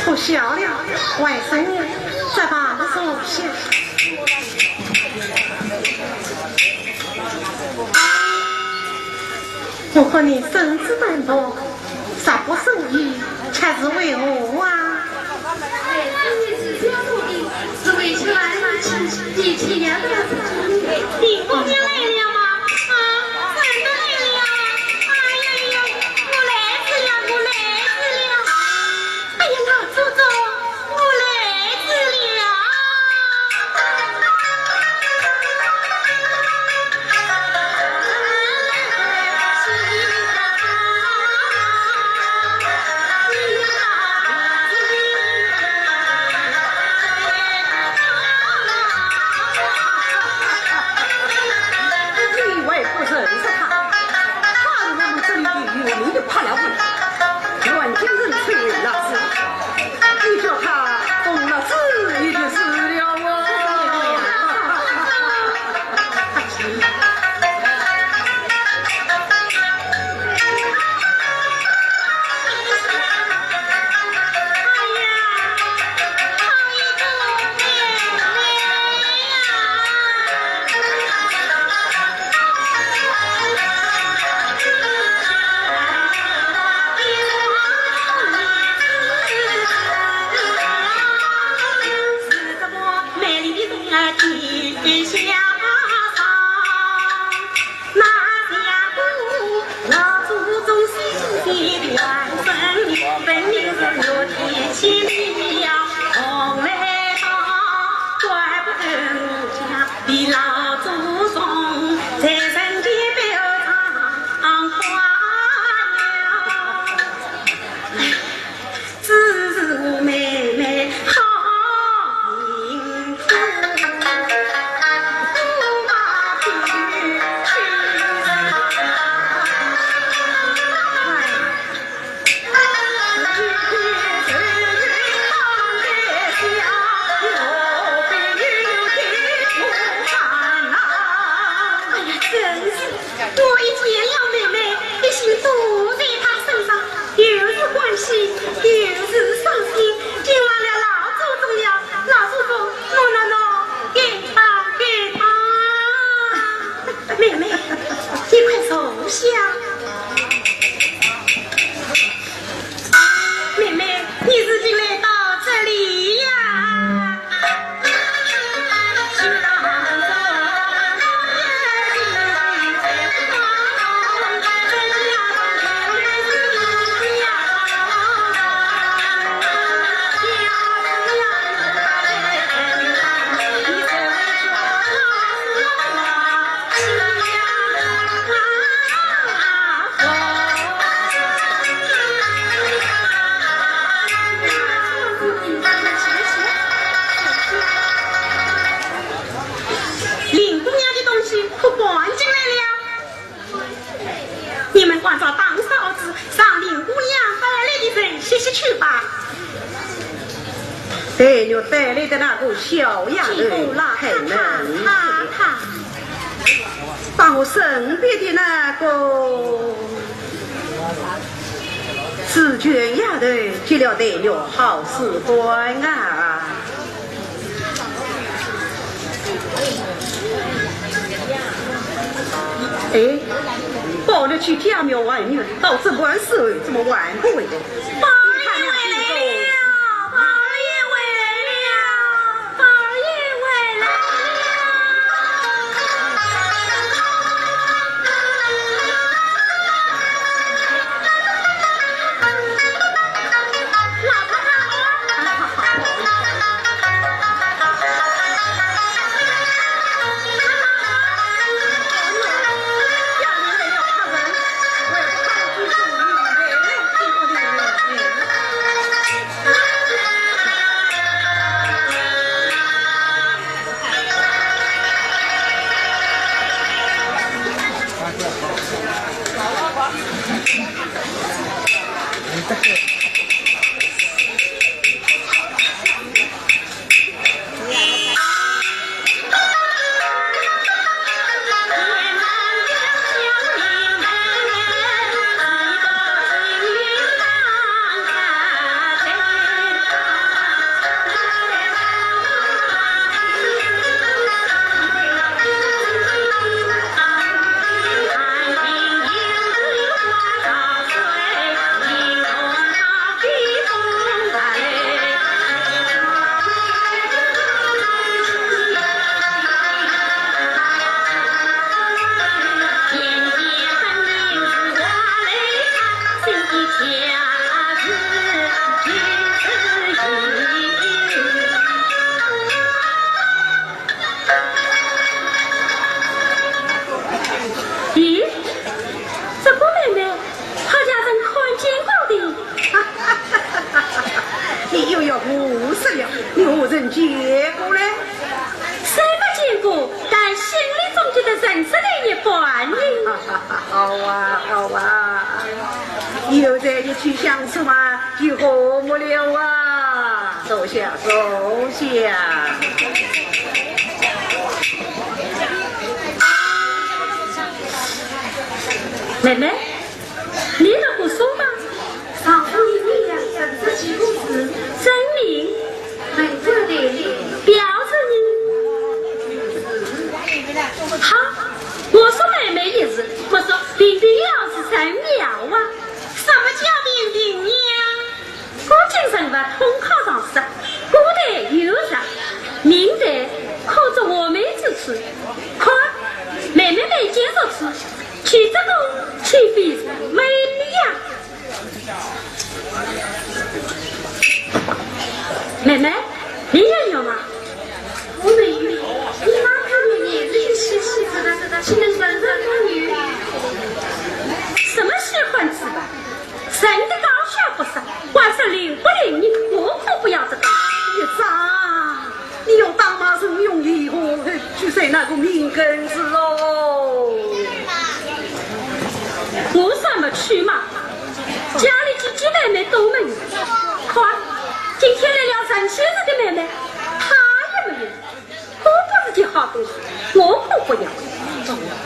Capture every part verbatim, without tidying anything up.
不小了，外甥女，再把我收下。我和你生死担当，若不收你，却是为何啊？ 林姑娘来了吗？啊，真的来了。哎呀呀，我来迟了，我来迟了。哎呀，老祖宗，我来迟了。你还不认识他？他是我们这里的有名的帕拉夫，阮京城称为拉子。你叫他封拉子，也就是了哦。哎呀，真是，我一见了妹妹，一心都在她身上，又是欢喜，又是伤心。冤枉了老祖宗了，老祖宗，我喏喏，给他，给他。妹妹，你快坐下。 妹妹，你如今来到这里呀？林姑娘的东西可搬进来了。你们按照大嫂子让林姑娘带来的人歇歇去吧。黛玉带来的那个小丫头，太嫩了。 把我身边的那个紫鹃丫头给了黛玉好使唤啊！哎，宝玉去家庙还愿，到这般时候怎么还不回来？宝玉回来了，宝玉回来了。 宝玉回来了。老太太好。不是了，我曾见过嘞。虽没见过，但心里总觉得认识了一半呢。好啊，好啊，有这一句相说嘛，就和睦了啊。坐下，坐下。妹妹，你读过书吗？上次你呀，认识几个字？真名。 门口的标准呢？好，我说妹妹一字，我说平平老师真妙啊。什么叫平平呀？古今人物通考常识，古代有常，明代可作完美之处。看，妹妹眉间如此，岂这个岂非是美呀？ 妹妹，你也有吗？我没有，你妈他们也是去西西子的，岂能人人都有？什么喜欢子吧？人的高下不是，还是灵不灵呢？我可不要这个。玉章，你要打骂陈荣以后，去谁那个命根子喽？我怎么去嘛？ 家里姐姐妹妹都没有，看，今天来了陈先生的妹妹，她也没有，可不是件好东西，我可不要。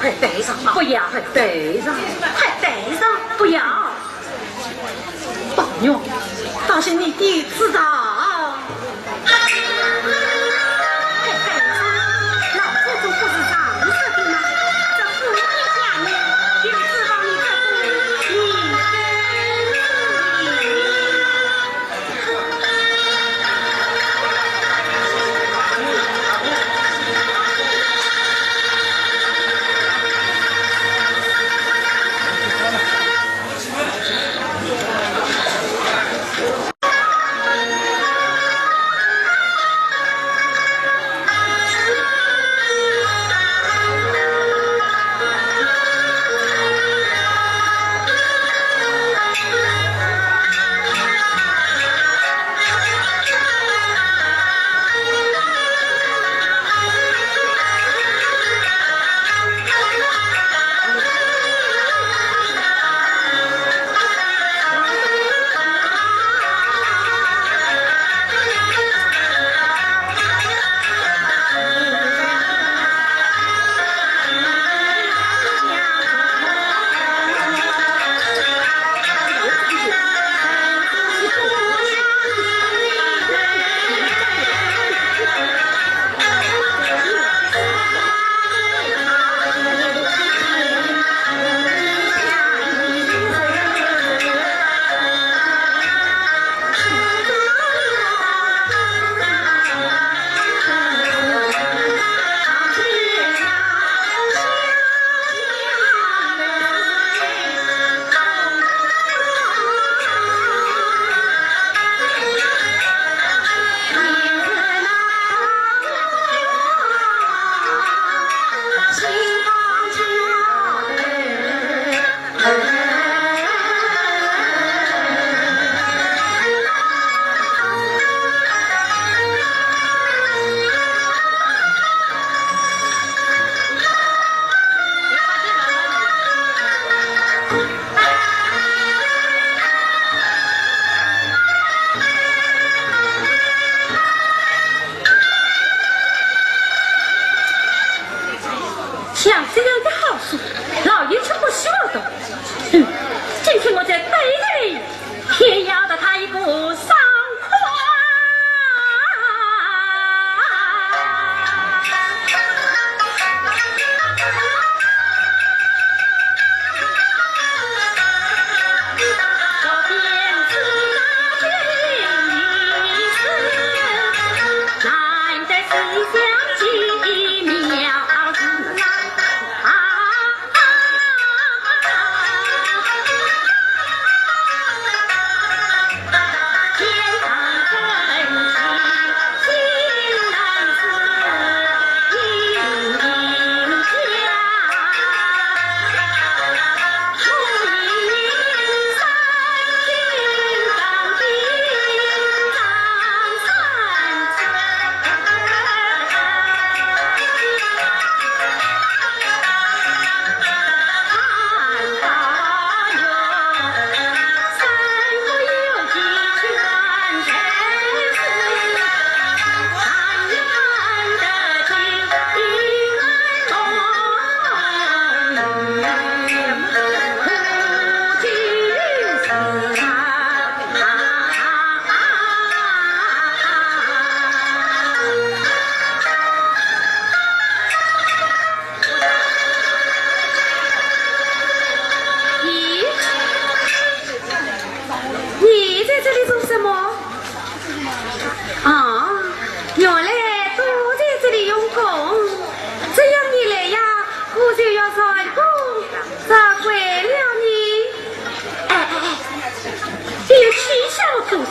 快带上啊！不要，快带上，快带上，不要。宝玉，当心你爹知道。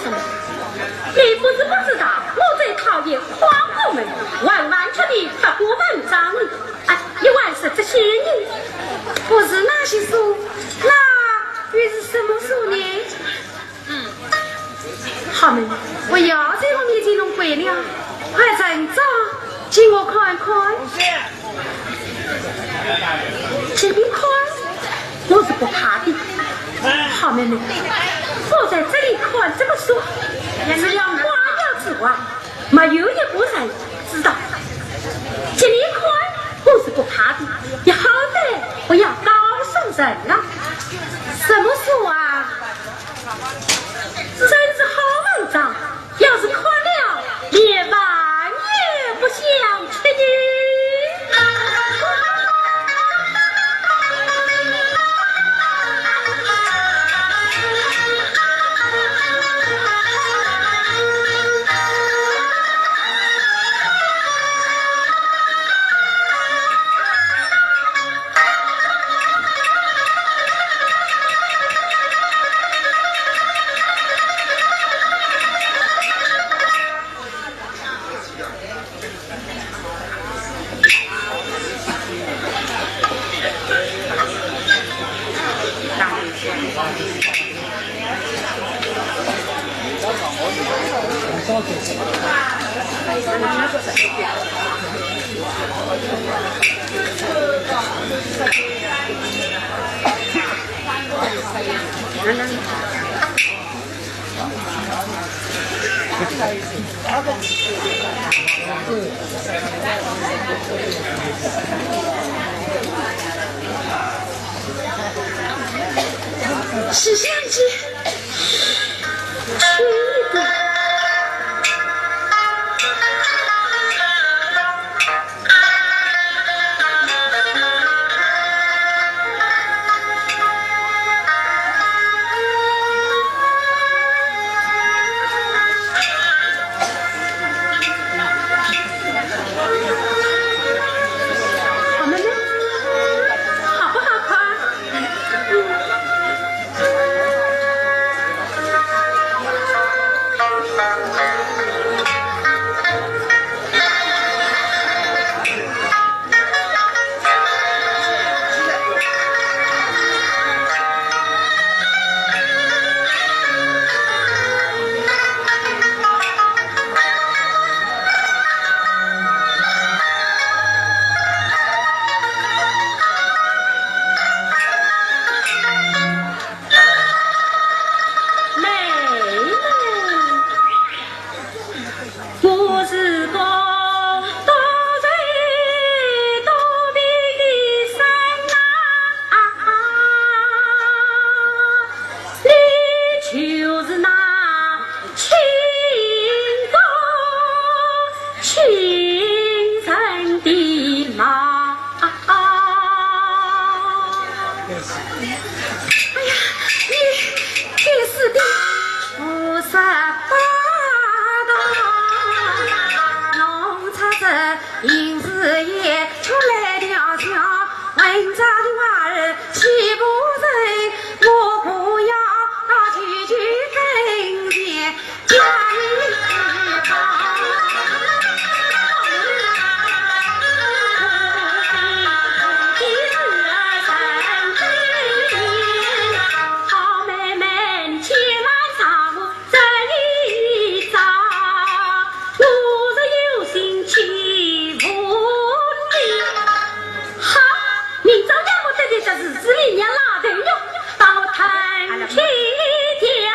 你不是不知道，我最讨厌诓我们，完完全全不顾文章的。哎，你还是这些人，不是那些书，那又是什么书呢？嗯，好嘛，我要在我面前弄鬼了，快站着，给我看看。 这里看，我是不怕的。好妹妹，我在这里看这个书，除了花妖之外，没有一个人知道。这里看，我是不怕的。你好歹我要告诉人啊。什么书啊？真是好文章。 要是看了，连饭也不想吃呢。是这样子。 好了呢，好不好看？ 妹妹，我是个多嘴多鼻的孙啊，你就是那 清风清晨的马。哎呀，你，你是的，菩萨巴达，弄差这银子也出来了，叫文章的娃儿岂不成？我不要到舅舅跟前 好，明朝让我得罪这日子里娘老头哟，把我吞去掉。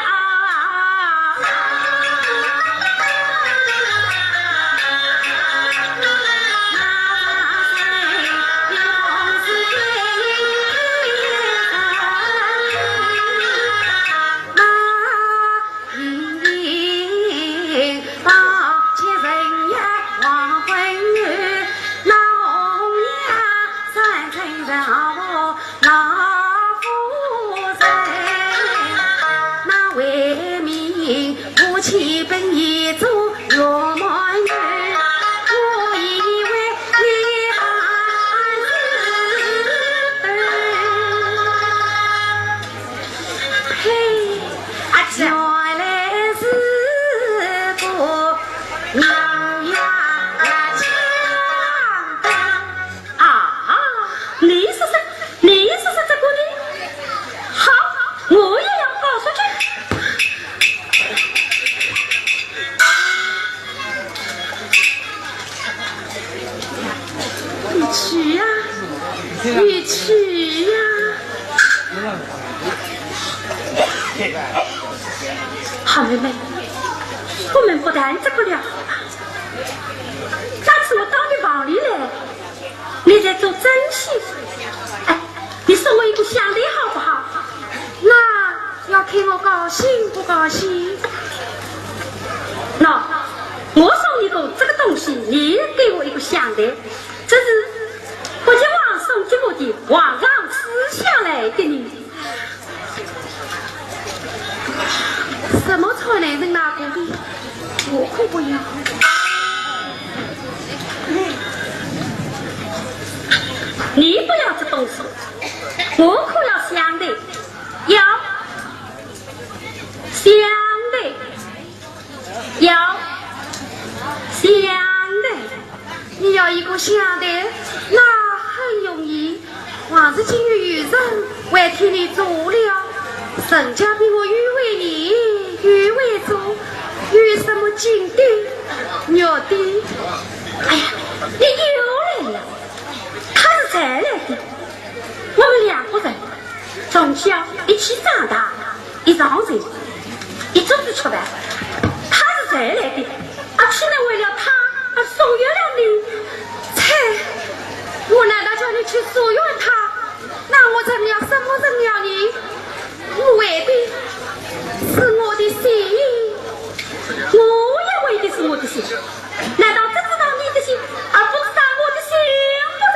妹妹，我们不谈这个了，好吧？下次我到你房里来，你再做针线。哎，你送我一个香袋好不好？那要看我高兴不高兴。喏，我送你个这个东西，你给我一个香袋，这是国际王送给我的皇上赐下来的呢。什么臭男人拿过的，我可不要。你不要这东西，我可要香袋，要香袋，要香袋。你要一个香袋，那很容易。 还是今日有人会替你做了，人家比我有威严，有位子，有什么金的、玉的。哎呀，你又来了，他是才来的。我们两个人从小一起长大，一床睡，一桌子吃饭，他是才来的，而且呢，为了他而松远了你。切，我难道叫你去疏远他？那我成了什么人了呢？我为的是我的心，我也为的是我的心。难道只知道你的心，而不知道我的心不成？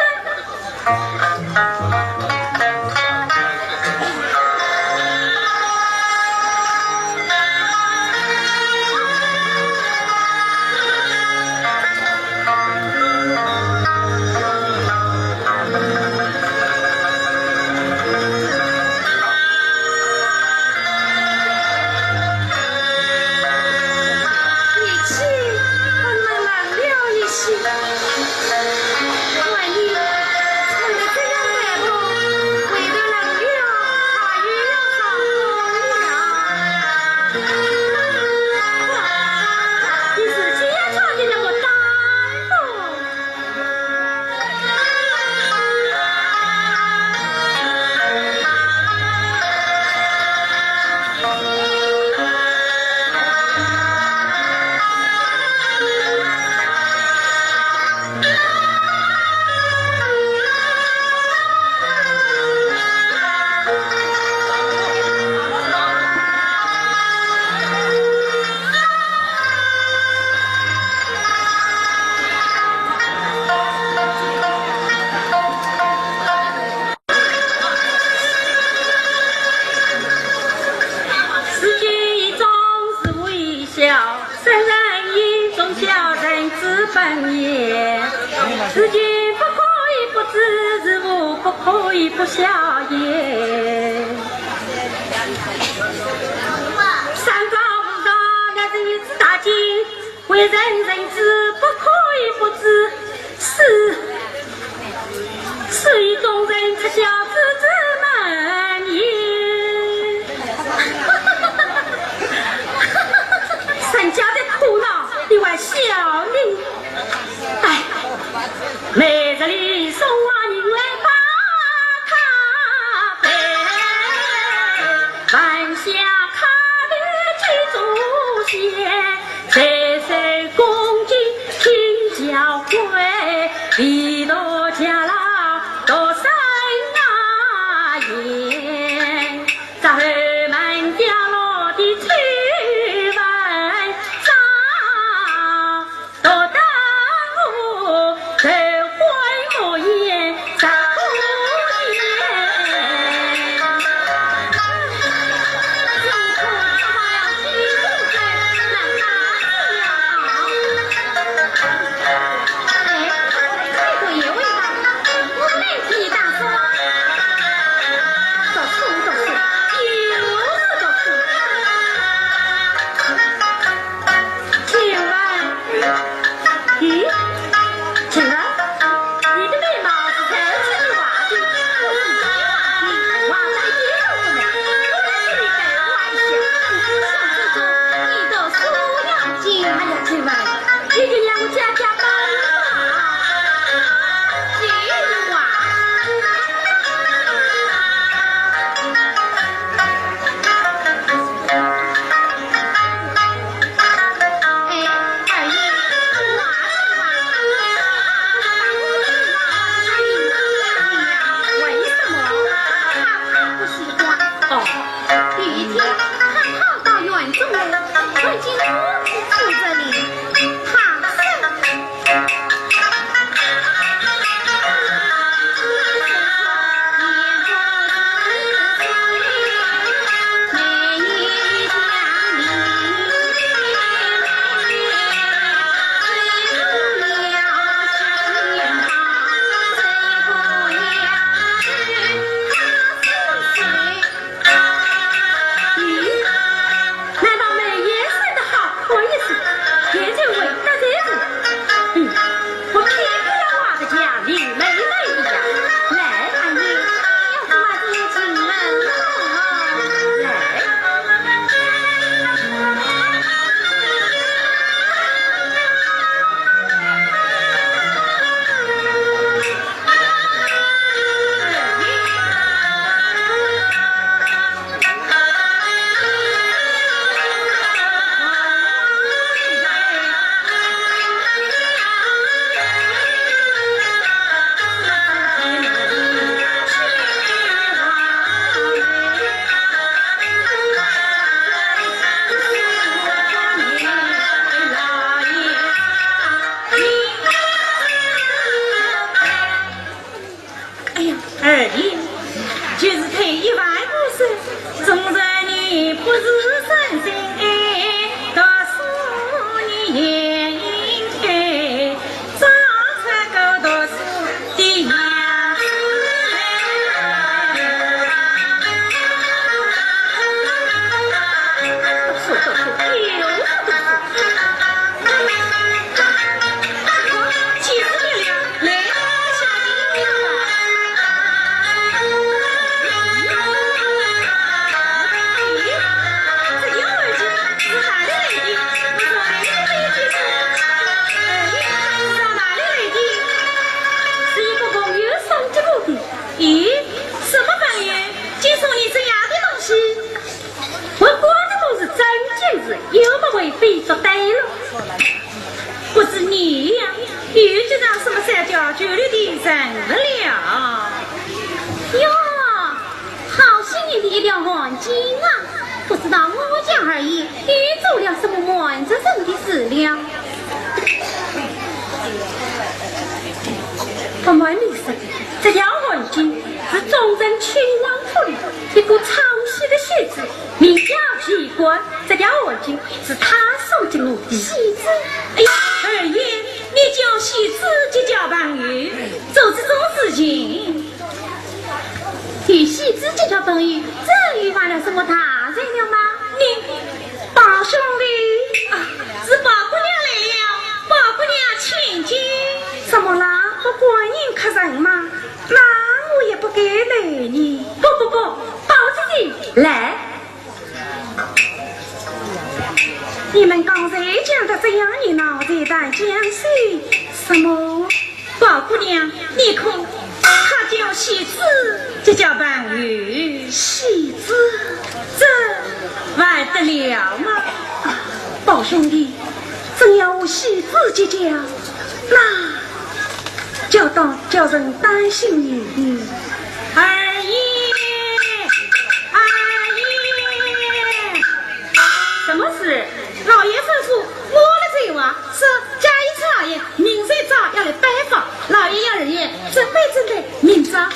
一起，我们冷了一些。万一穿得这样单薄，回头冷了，怕又要伤风了。你自己也穿得那么单薄。 世间一种是微笑，圣人一种小人之本也。世间不可以不知，事物不可以不晓也。三藏五常乃是一支大经， 为人人知，不可以不知，是，是以众人出孝子之门也。人家在苦恼，你还笑呢？哎，每日里送往银兰八咖啡，晚霞咖啡几炷香， 岁岁恭敬勤交规，唯独家老独生啊言。咱后门家老的丑闻上，独得我 头昏目眩，十五年。一天，他跑到园中来，看见我坐在这里，他说：咦，难道梅姨说的好看一些？现在回答才是。嗯，我偏偏要画得像林妹妹一样。来，阿姨，你要怎么这样请问我？来。哎呀，二爷，就是退一万步说，纵然你不是圣人，读书你也应该，早出过读书的样子。读书，读书，又是读书。 咦，什么朋友，竟送你这样的东西？ 我管的都是真金子，又不会被捉呆了。不知你呀，又结上什么三教九流的人物了？哟，好心人的一条汗巾啊！不知道我家二爷又做了什么瞒着人的事了。不瞒你说，这条汗巾是忠臣亲王府里一个唱戏的戏子 名叫徐官，这条汗巾是他送给我的。戏子？哎呀，二爷，你叫戏子结交朋友，做这种事情。与戏子结交朋友，这又犯了什么大罪了吗？你，宝兄弟。啊，是宝姑娘来了，宝姑娘请进。怎么啦？不欢迎客人吗？那我也不敢来呢。不不不，宝姐姐，来。 你们刚才讲得这样热闹，在谈讲些什么？宝姑娘，你看，他叫戏子，这叫朋友。戏子？这还得了吗？啊，宝兄弟，真要和戏子结交，那 叫当，叫人担心你的。二爷，二爷。什么事？老爷吩咐我来催话，说嘉义县老爷明日早要来拜访，老爷要二爷准备准备，明朝好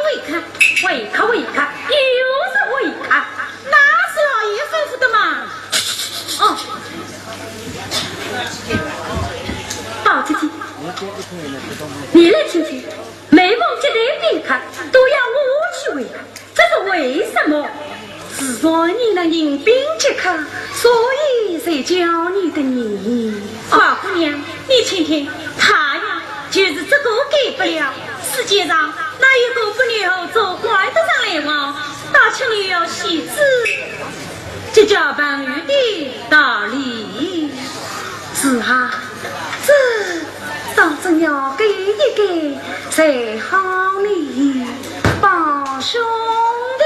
会客。会客，会客，又是会客。那是老爷吩咐的嘛。哦。宝姐姐，你来听听。 每逢接待宾客，都要我去会客，这是为什么？自从你那迎宾接客，所以才叫你的呢。宝姑娘，你听听，他呀，就是这个改不了。世界上哪有个不能和做官的人来往？大清你要戏子，结交朋友的道理。是啊，这 倒真要改一改才好呢，宝兄弟。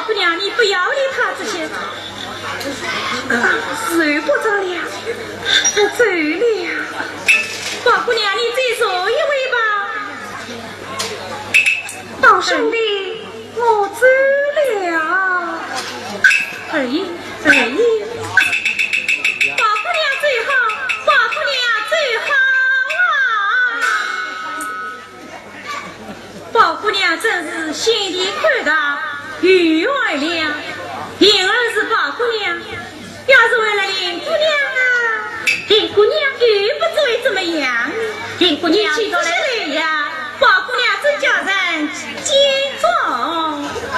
姑娘，你不要理他这些。啊，时候不早了，我走了。宝姑娘，你再坐一会吧。宝兄弟，我走了。二爷，二爷。宝姑娘走好，宝姑娘走好啊。 宝姑娘真是心地宽大，有爱良，幸而是宝姑娘，要是为了林姑娘啊，林姑娘又不至于怎么样。林姑娘，你起得来呀，宝姑娘真叫人敬重，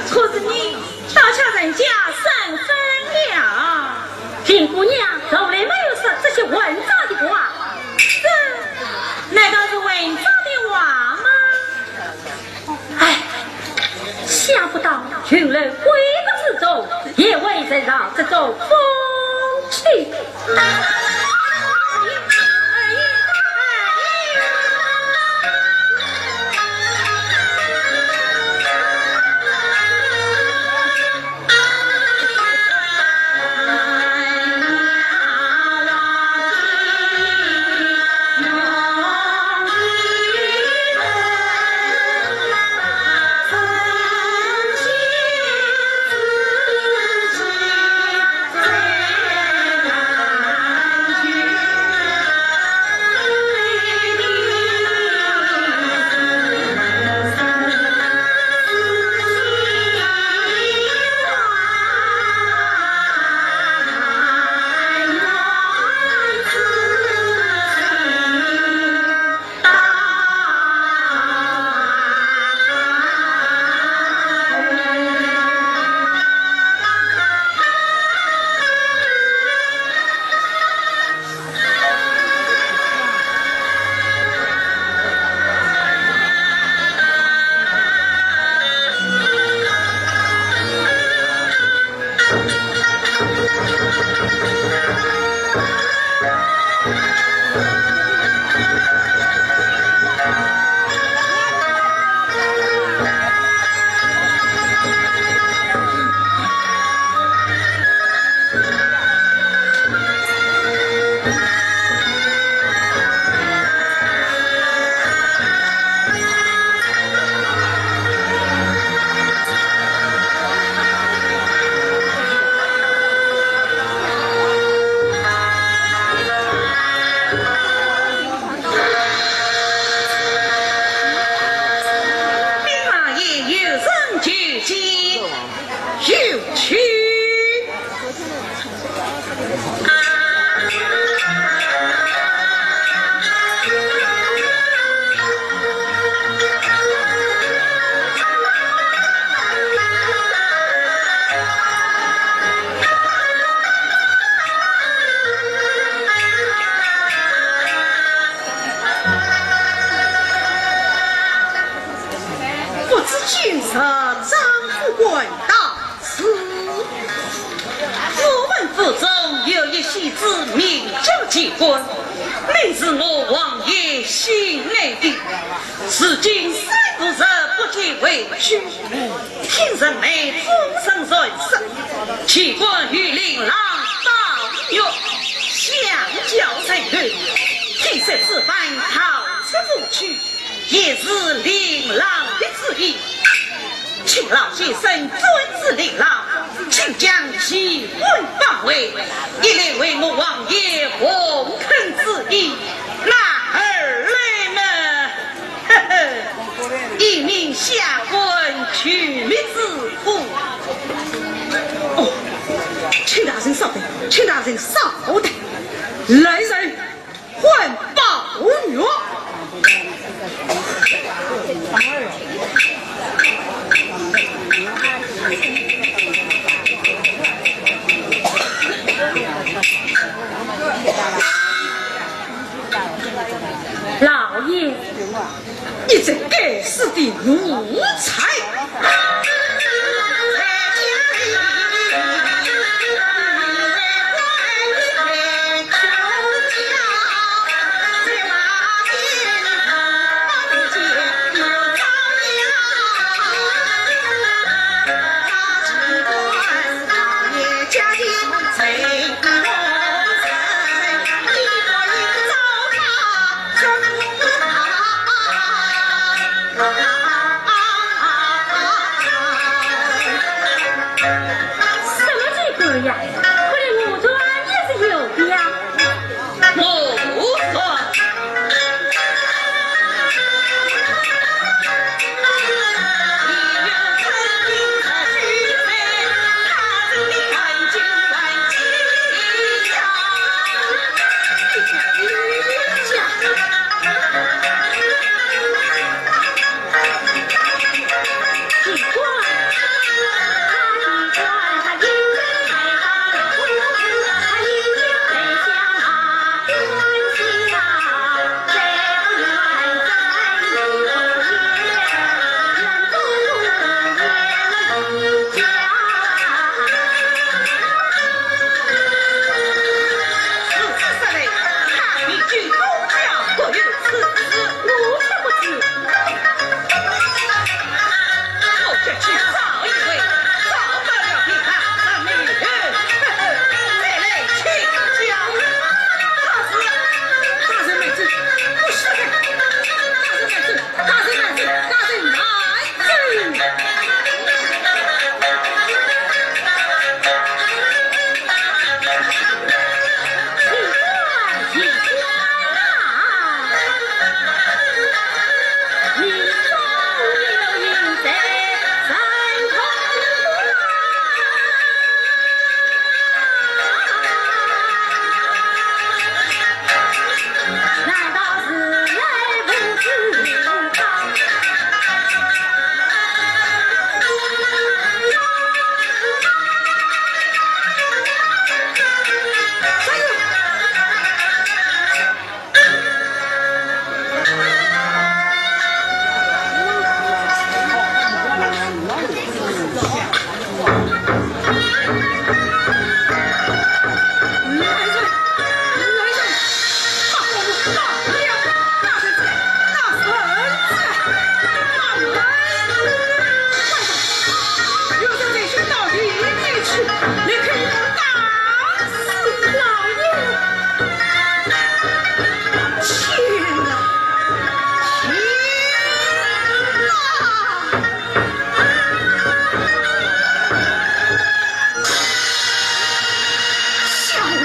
可是你倒叫人家生分了。林姑娘从来没有说这些混账的话。这难道是混账的话吗？ 哎，想不到云楼闺阁之中，也会惹上这种风气。禀老爷，有人求见。 有请。不知今日张副官到此。我闻府中有一戏子名叫奇官，乃是我王爷心爱的，如今三五日不见回去。听人言风声传说，奇官与令郎宝玉相交甚厚，听说此番逃出府去， 也是令郎的主意。请老先生专治令郎，请将奇官放回，一来为我王爷洪坑之意，那二来嘛，呵呵，以免下官求密之故。哦，请大人稍等，请大人稍等。来人， 唤宝玉。老爷。 你这该死的奴才！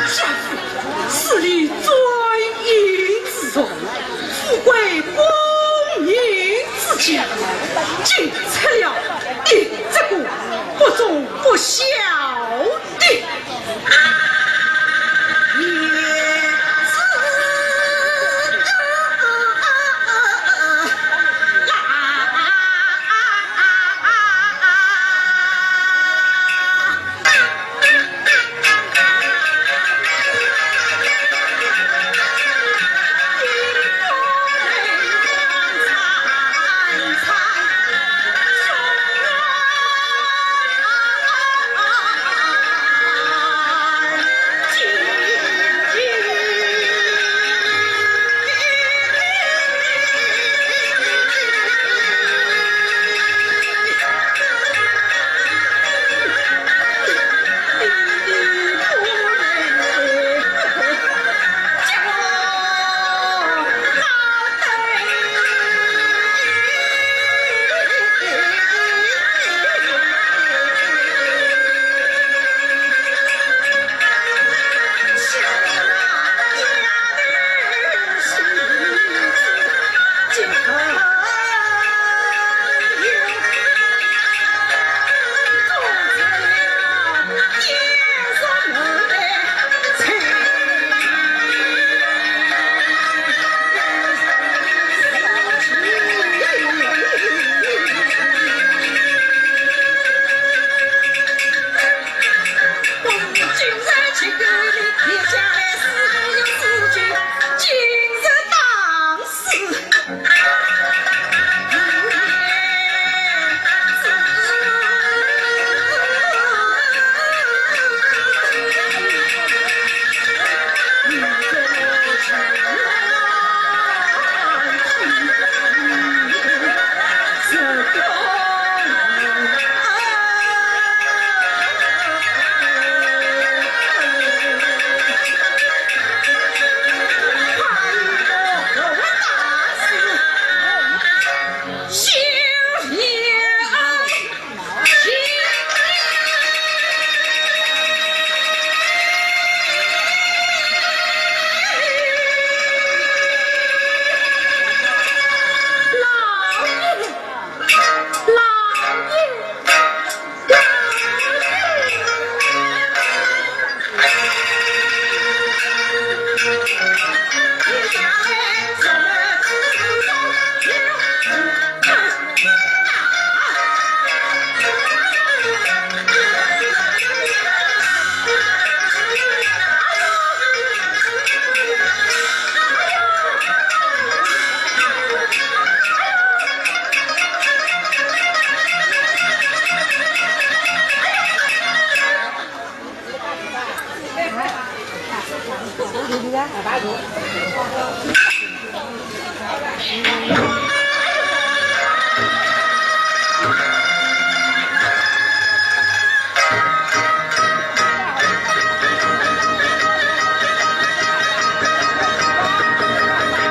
家父势力专一之中，富贵功名之家，竟出了一这个不忠不孝的儿子。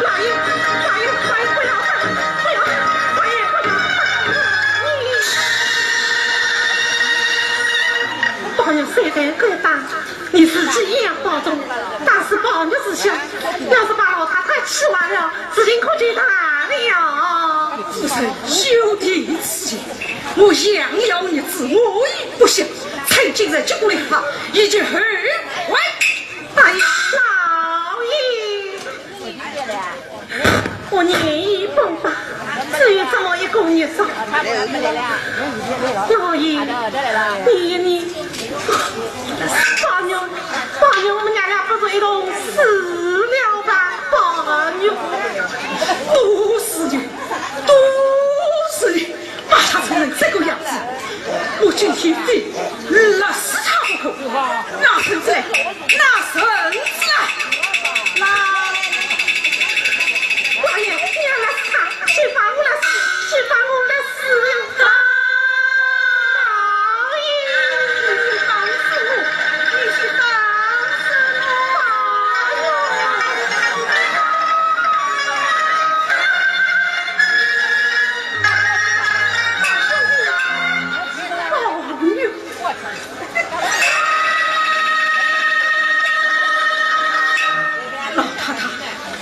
老爷，老爷，老爷，不要打，不要打，老爷，不要打，你。宝玉虽然够打，你自己也要保重，打是宝玉自小，要是把老太太气坏了，事情可就大了。夫人，休提此言，我杨幺儿子我也不孝，趁今日结果良好，以绝后患。哎呀，老爷！ 我年已半百，只有这么一个儿子。老爷，你，你，宝玉，宝玉，我们娘俩不如一同死了吧，宝玉。多死你，多死你！ 把他宠成这个样子，我今天非勒死他不可。拿绳子来，拿绳子来！来，王爷，你要勒死他，先把我勒死，先把我勒死！啊！王爷，你先放手，你先放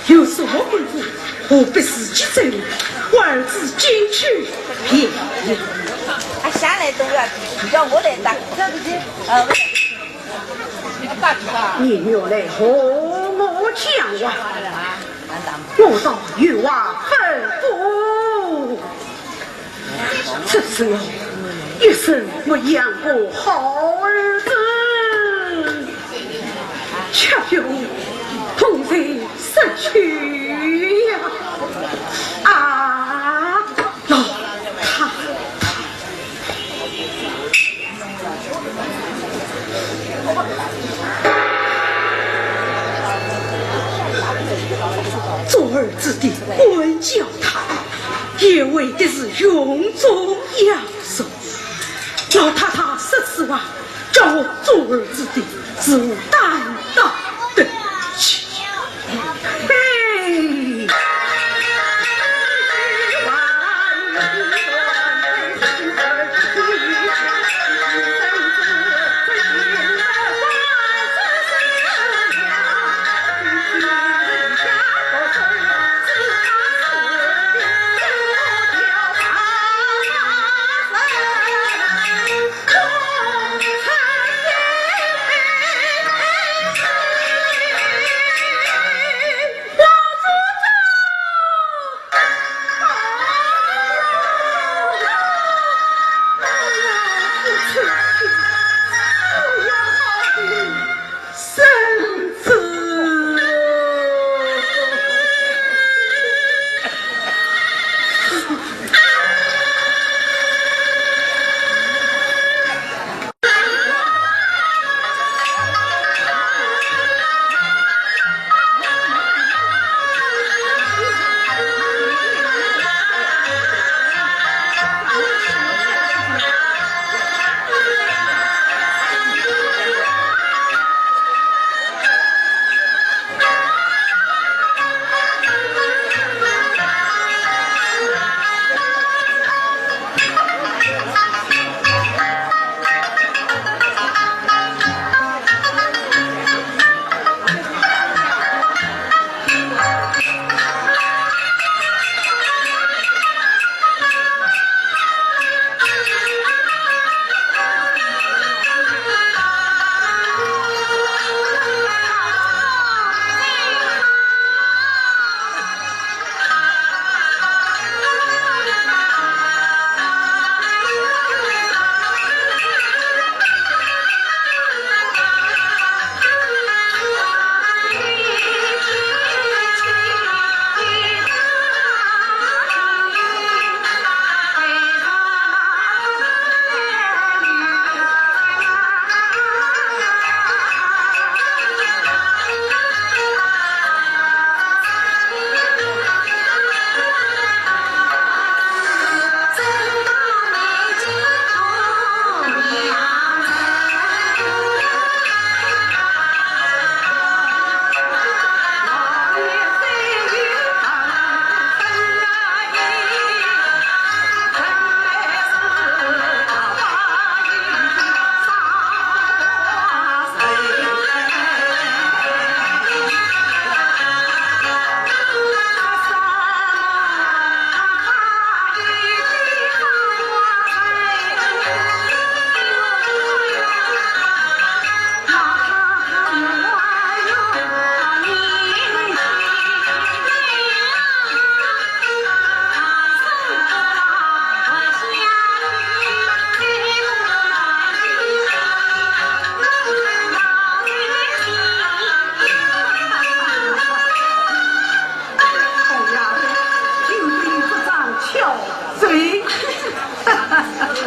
有什么吩咐，何必自己走？我儿子进去便了。啊，下来都要，让我来打。呃，你原来和我讲话，我倒有话吩咐。 只是我一生没养过好儿子，却又痛失身去呀！啊，老太太。 做儿子的管教他，也为的是荣宗养son。老太太说实话，叫我做儿子的是无担当的。 嘿。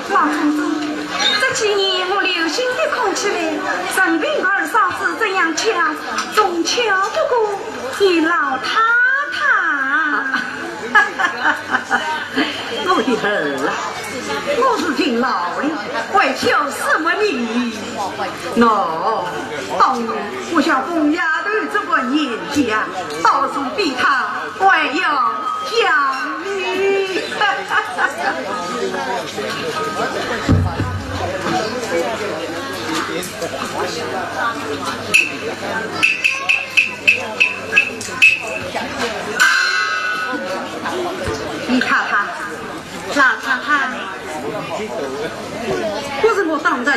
老祖宗，这几年我留心地看起来，陈平儿嫂子这样巧，总巧不过你老太太。我的儿啊，我是勤劳的，还巧什么呢？喏，当年我想凤丫头这个年纪啊，倒是比她还要 讲理。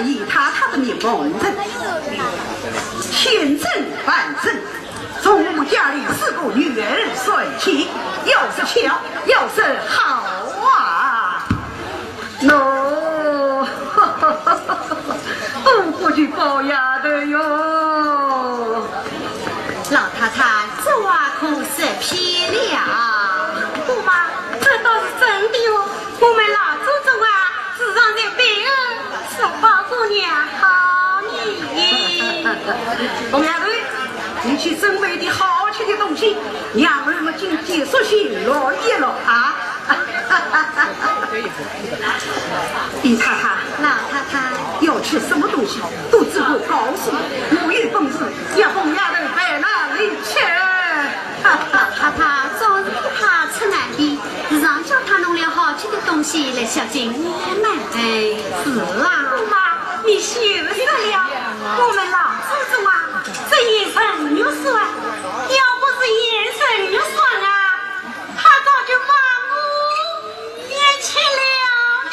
以太太的面孔，千真万真，从我们家里四个女儿算起，要是巧，要是好啊。喏，我不去包丫头哟。老太太，这话可是骗了。姑妈，这倒是真的哟。我们老祖宗啊，时常在背后说包姑娘好呢。红丫头，你去准备点好吃的东西，让儿们进去说信落一落啊。姨太太，老太太，要吃什么东西，都只管告诉我，我有本事也红丫头摆那里吃。老太太，总是怕吃难的，时常叫她弄了好吃的东西来孝敬我们。哎，是啊。姑妈，你休说了，我们老祖宗啊，这言神月算，要不是言神月算啊，他早就把我也吃了呢。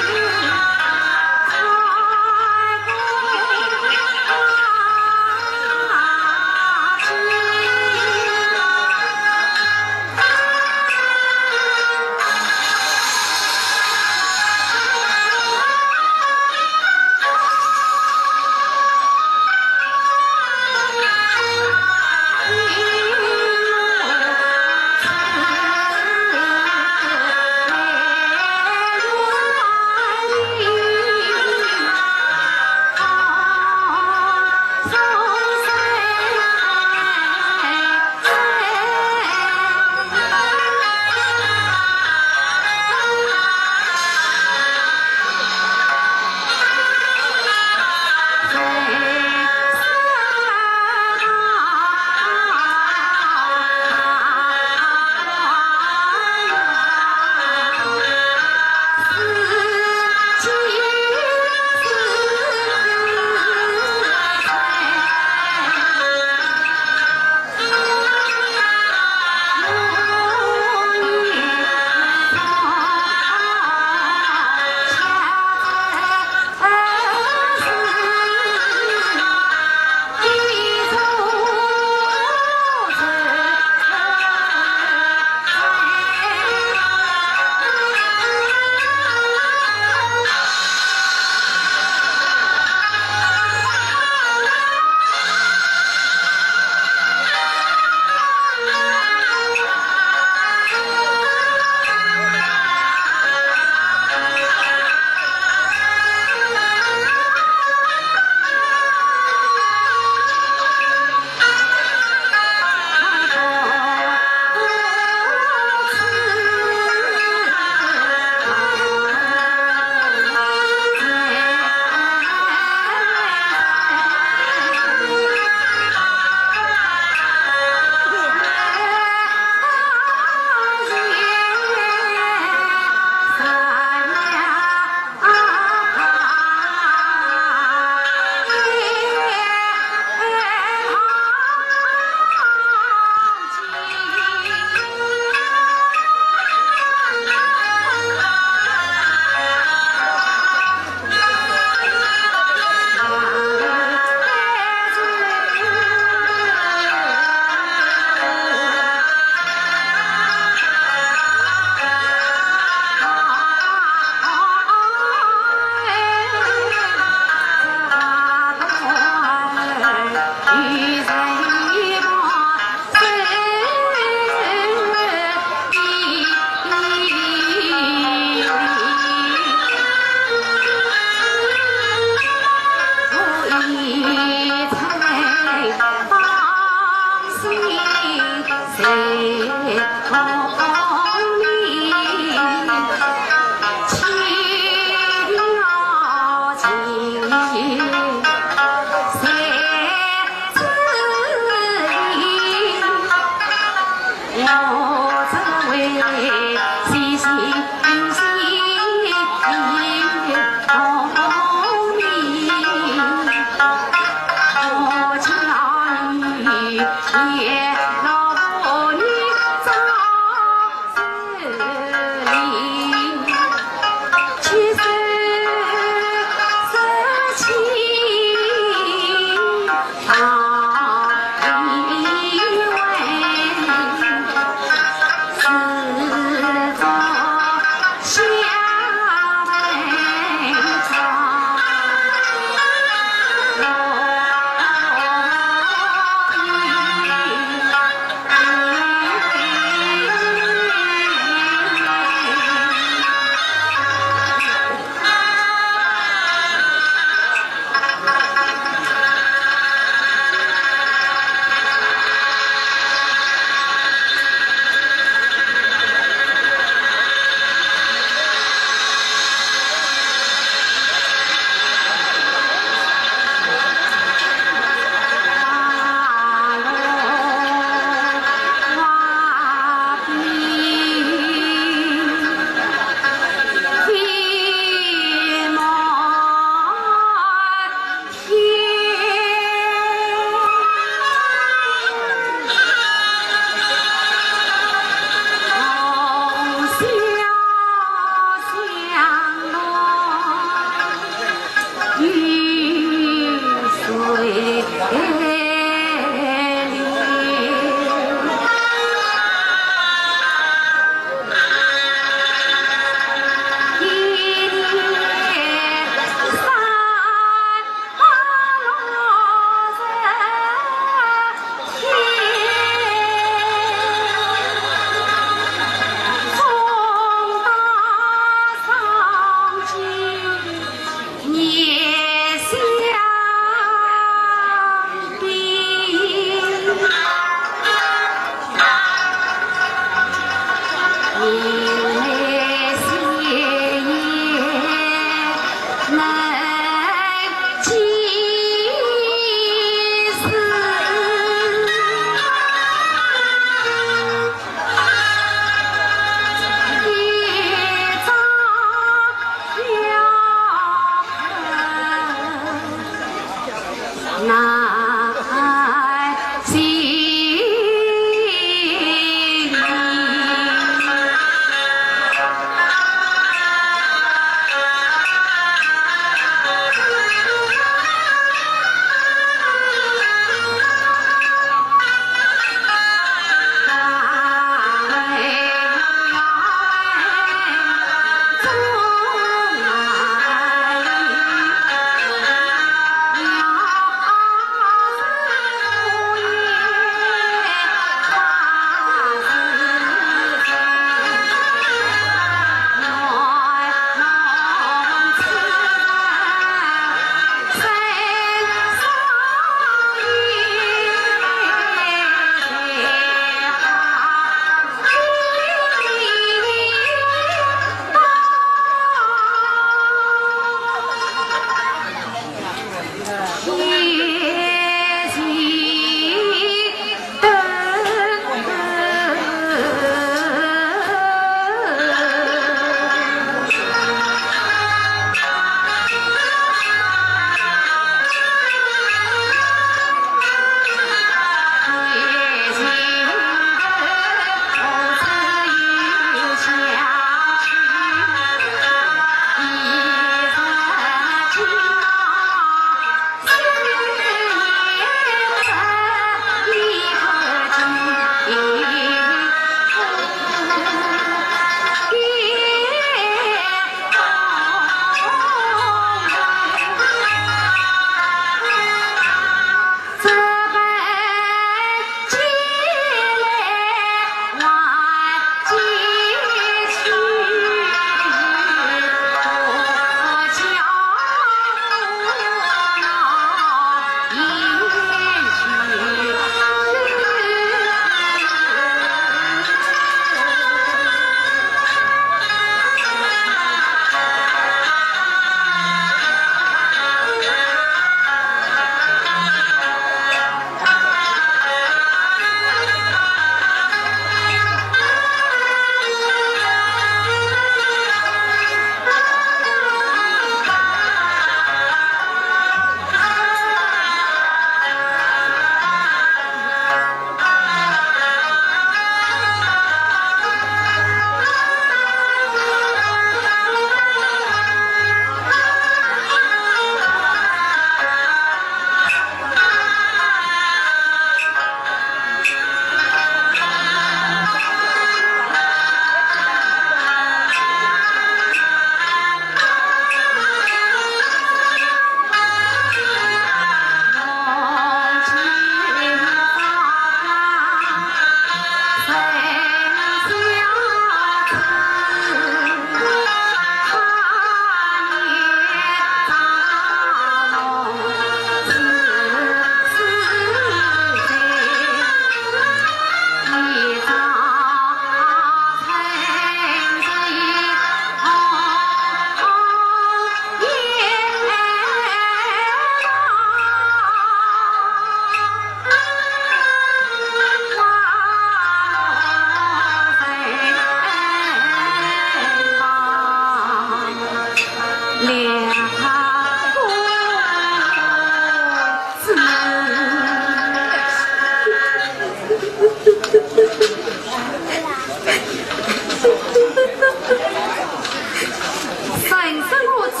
人生如此，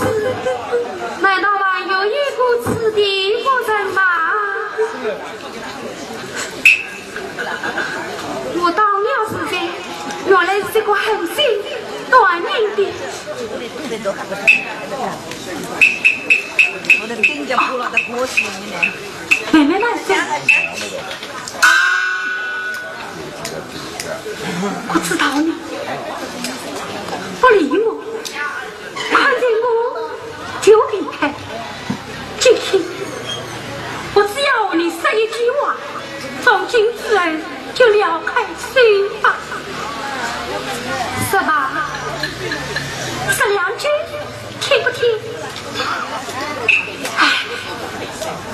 难道还有一个此地不成吗？我当了时辰，原来是这个狠心短命的。我的丁家不老的国师呢？慢慢慢走。 可知道呢？不理我，看见我就离开。今天我只要和你说一句话，从今之后就了开手吧。说吧，说两句，听不听？唉，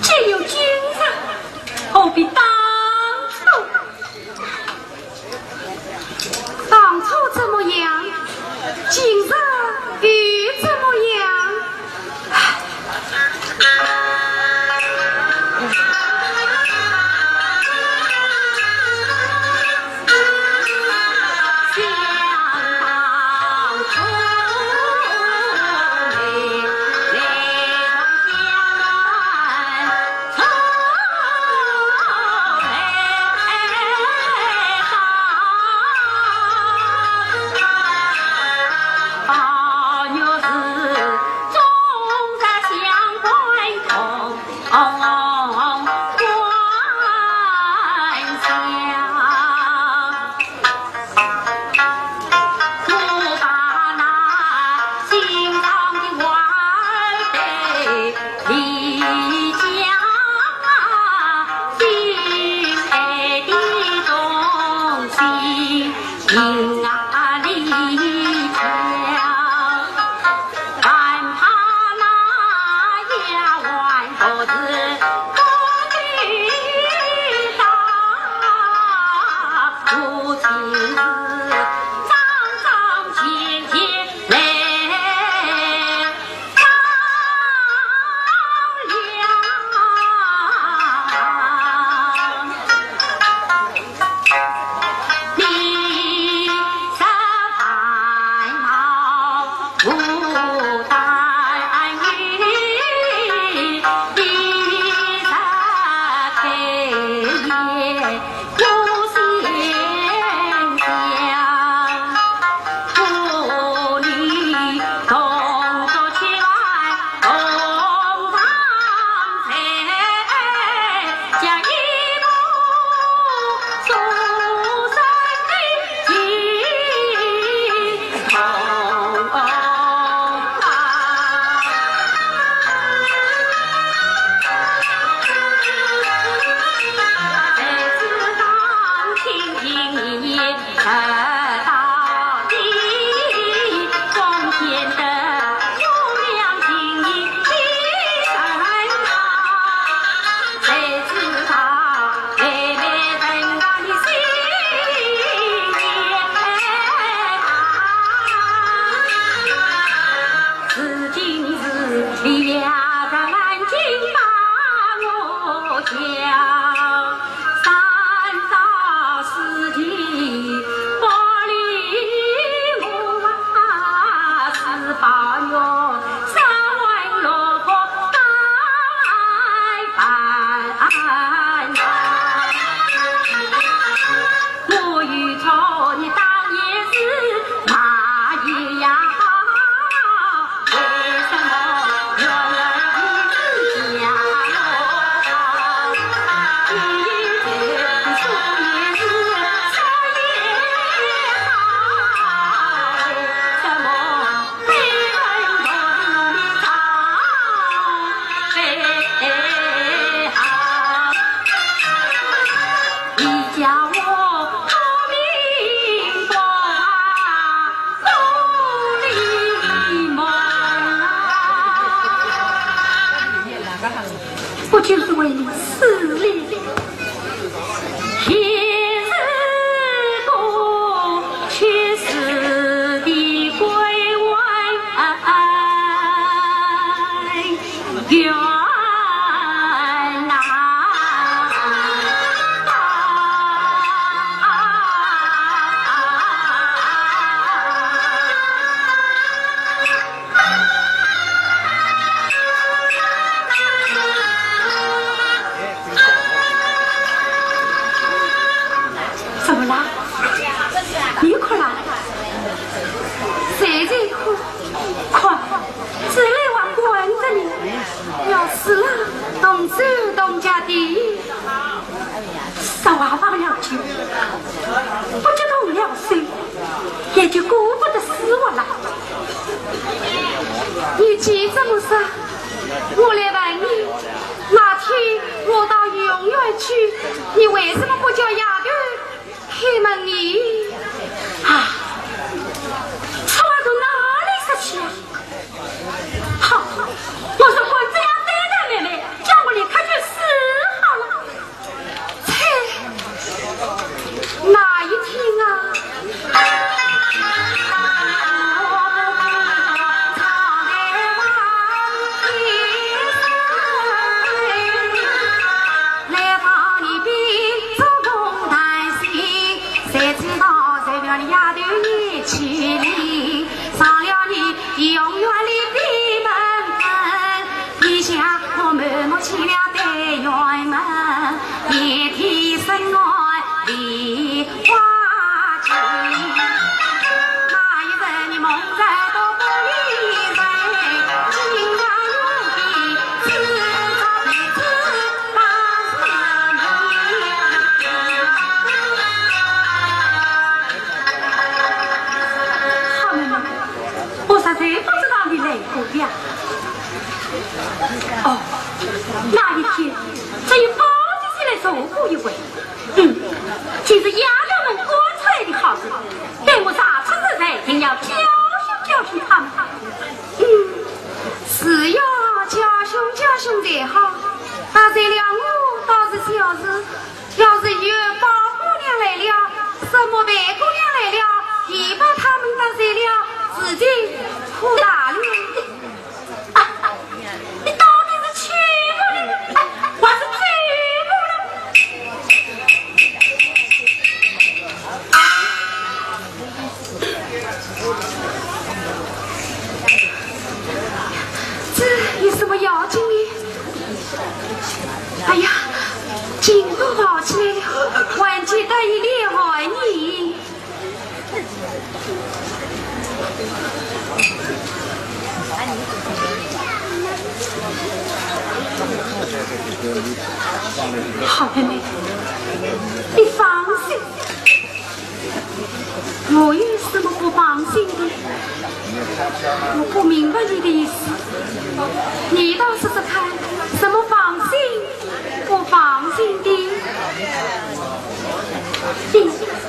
既有今日，何必当初？ 当初怎么样，今日又怎么样？不就是为你死了？怎么啦？你哭了？谁在哭？快，这泪还关着呢。要死了，动手动脚的。 说话忘了情，不知动了手，也就顾不得死活了。你既这么说，我来问你，那天我到游园去，你为什么不叫丫头开门呢？啊，此话从哪里说起啊？ 好，我说管这样对待妹妹，叫我立刻去死好了。切，那一天啊，好妹妹，我实在不知道你来过呀。哦，那一天，只有宝姐姐来坐过一回。嗯，就是丫头们赶出来的好事，待我查出是谁，定要教训教训他们。嗯，是要教训教训才好，打碎了我倒是小事。 要是有宝姑娘来了，什么白姑娘来了，一把她们打碎了，自己火大了。啊，你到底是欺负了，哎，还是欺负了？一粒寒意。好妹妹，你放心，我有什么不放心的？我不明白你的意思，你倒说说看，什么放心？ 不放心的。你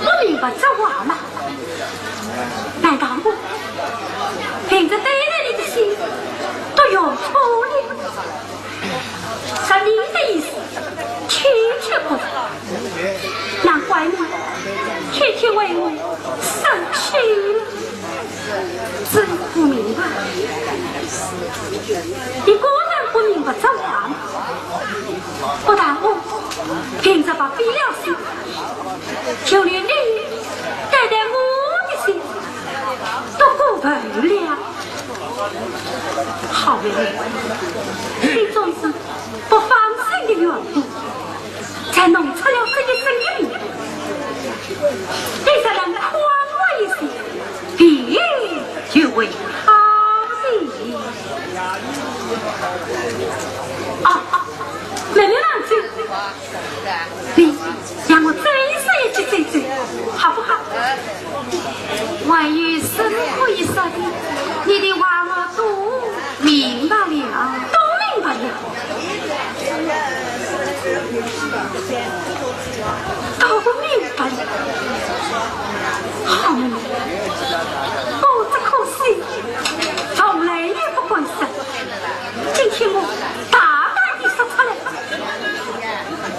不明白这话吗？难道我凭着对待你的心都用错了？照你的意思，妻妾不成，难怪你天天为我生气了。 真不明白，你果然不明白这话吗？不但我凭着不必了心，就连你对待我的心都过分了。好妹妹，你总是不放心的缘故， 才弄出了这一身的病。你若能宽慰一些，病就会好的。啊，妹妹慢走，你让我再说一句再走，好不好？ 还有什么可以说的？你的话我都明白了。都明白了？都明白了。好妹妹，我这颗心从来也不敢说，今天我大胆地说出来。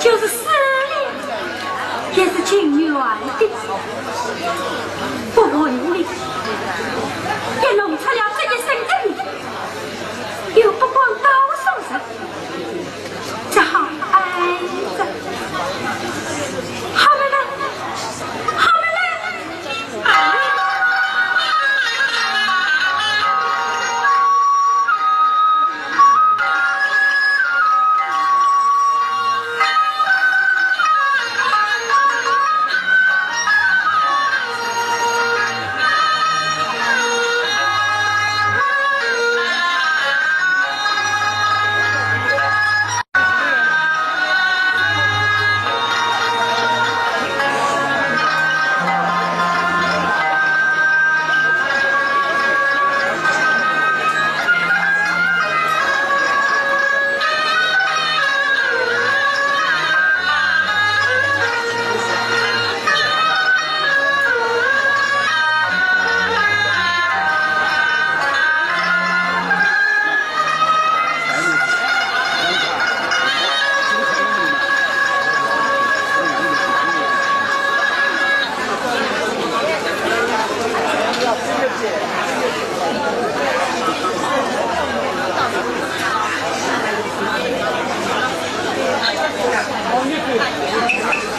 就是死了，也是情愿的。不问你，也弄出了这一身的病，又不管多少人，只好挨着。好妹妹，好妹妹。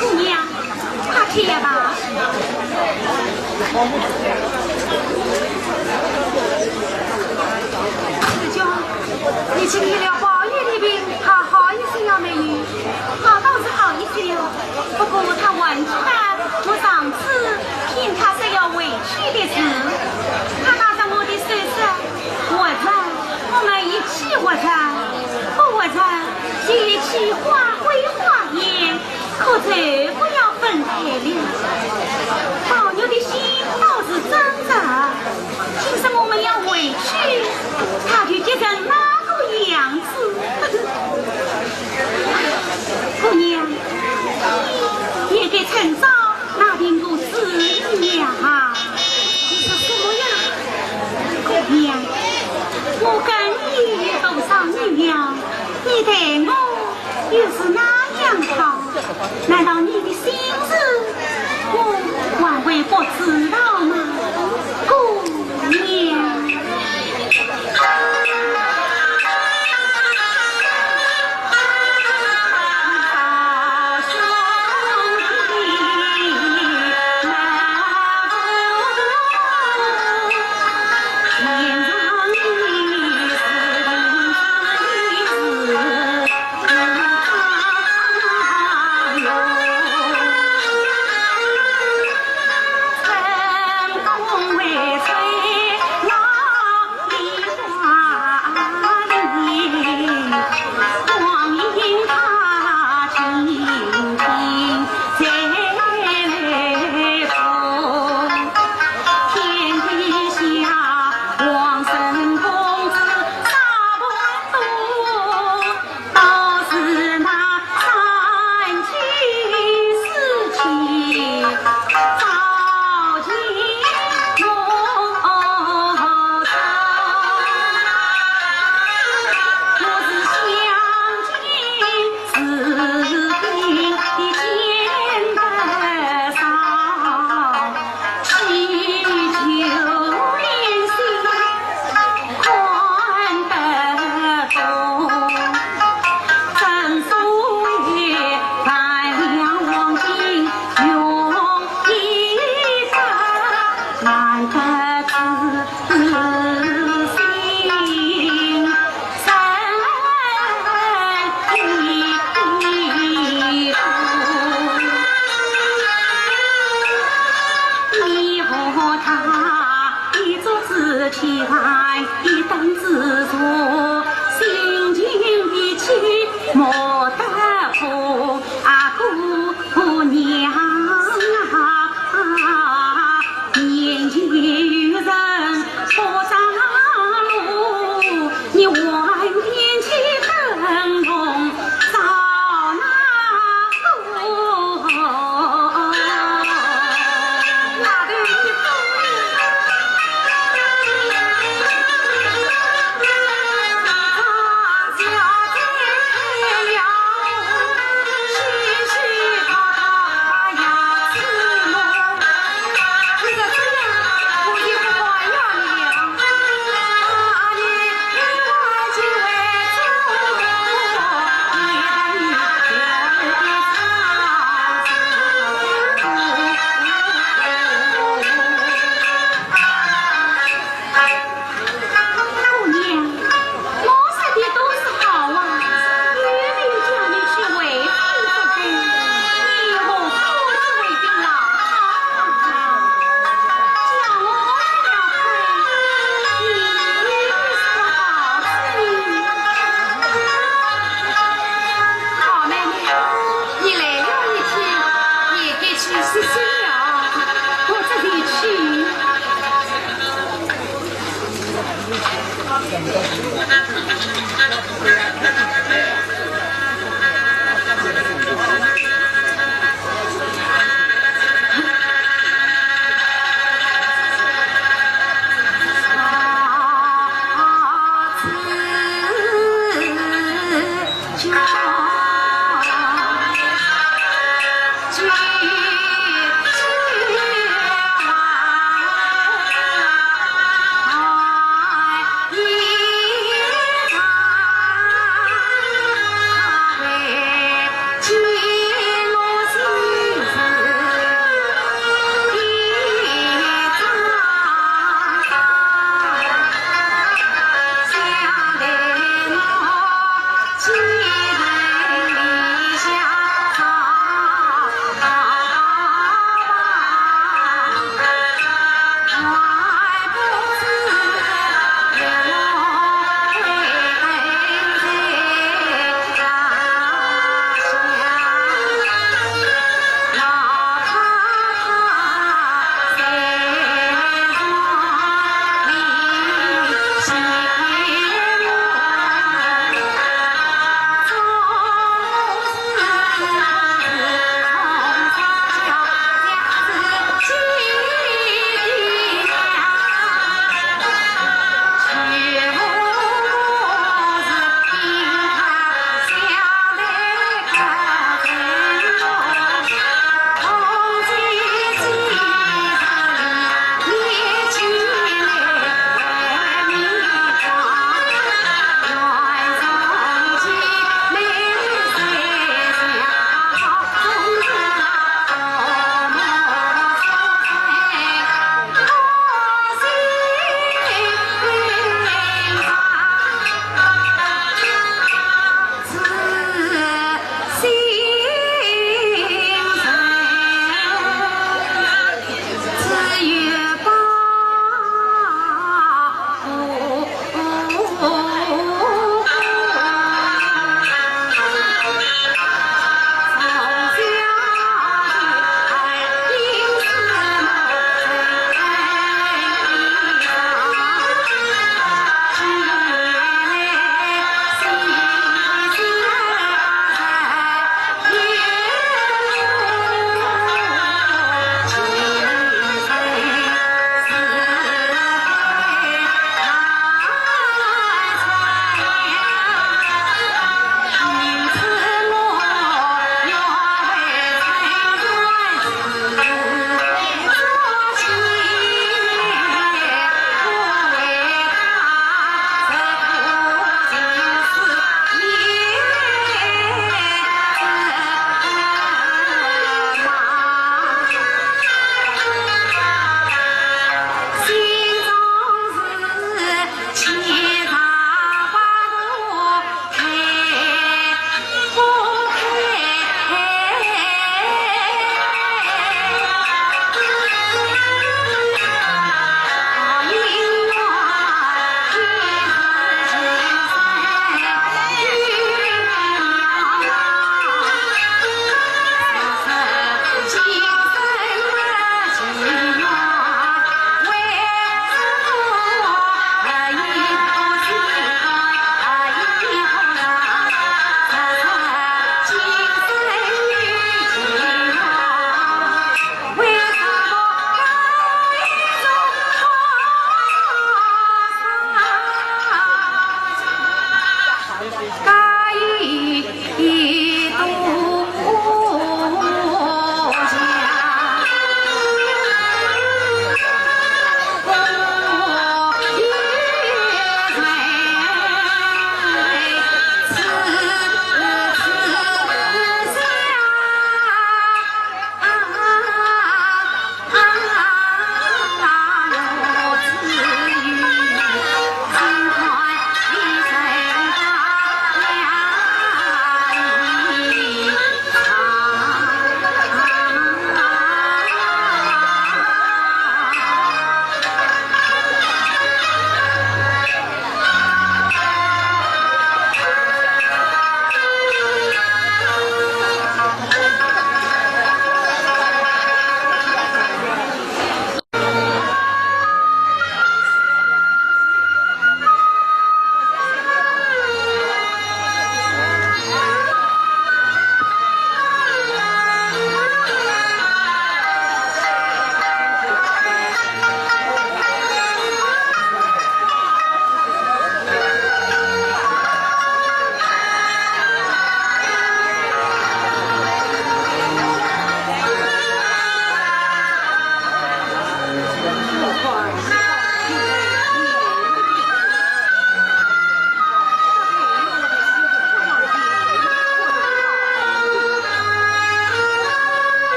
姑娘， 快吃呀吧。世钧，你今天了宝玉的病，他好一些了没有？好倒是好一些了，不过他忘记了我上次骗他说要回去的事。他拉着我的手说，活着，我们一起活着，不活着，就一起化灰化烟。 可是不要分开了。宝玉的心倒是真的，听说我们要回去，他就急成那个样子。姑娘，你也该趁早拿定主意呀。你说什么呀？姑娘，我跟你有多少年了？你待我 又是那样好，难道你的心事我还会不知道吗？姑娘。莫得苦啊，姑娘啊，年纪有人不长路，你晚点去登门找那个。姑娘，我说的都是好话，又没有叫你去为非作歹，你何苦去违背老套啊？叫我吃了亏，你也是个好主意。好妹妹，你累了一天，你该去歇歇了，我这就去。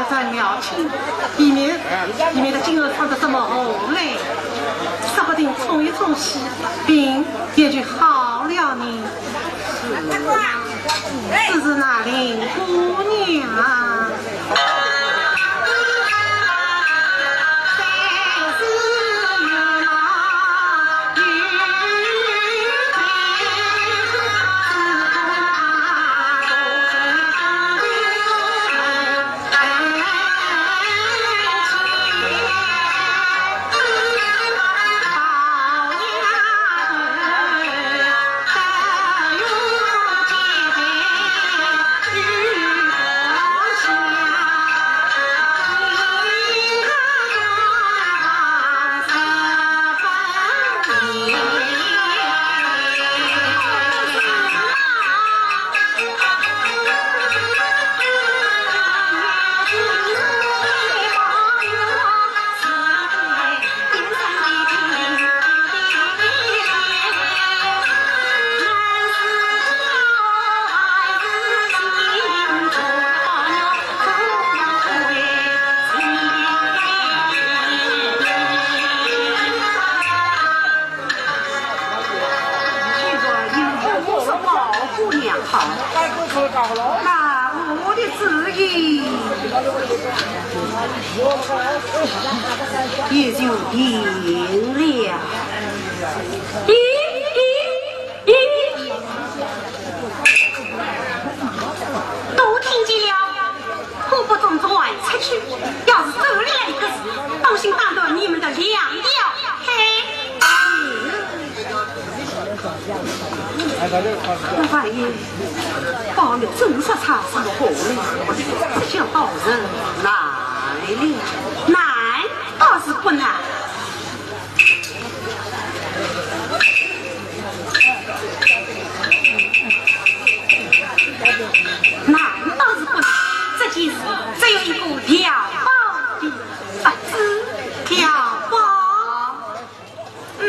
在庙前，里面，里面的今后唱得这么红嘞，说不定冲一冲喜，病也就好了呢。只是那林姑娘，既然你们都是老姑娘好，那我的主意也就定了。咦，咦，咦，都听见了。 可不准传出去，要是传出来一个字，当心打断你们的两条腿。那万一把我们真说差什么好呢？这叫好人难了。难倒是不难。 难倒是不难，这件事只有一个调包的法子。调包？嗯。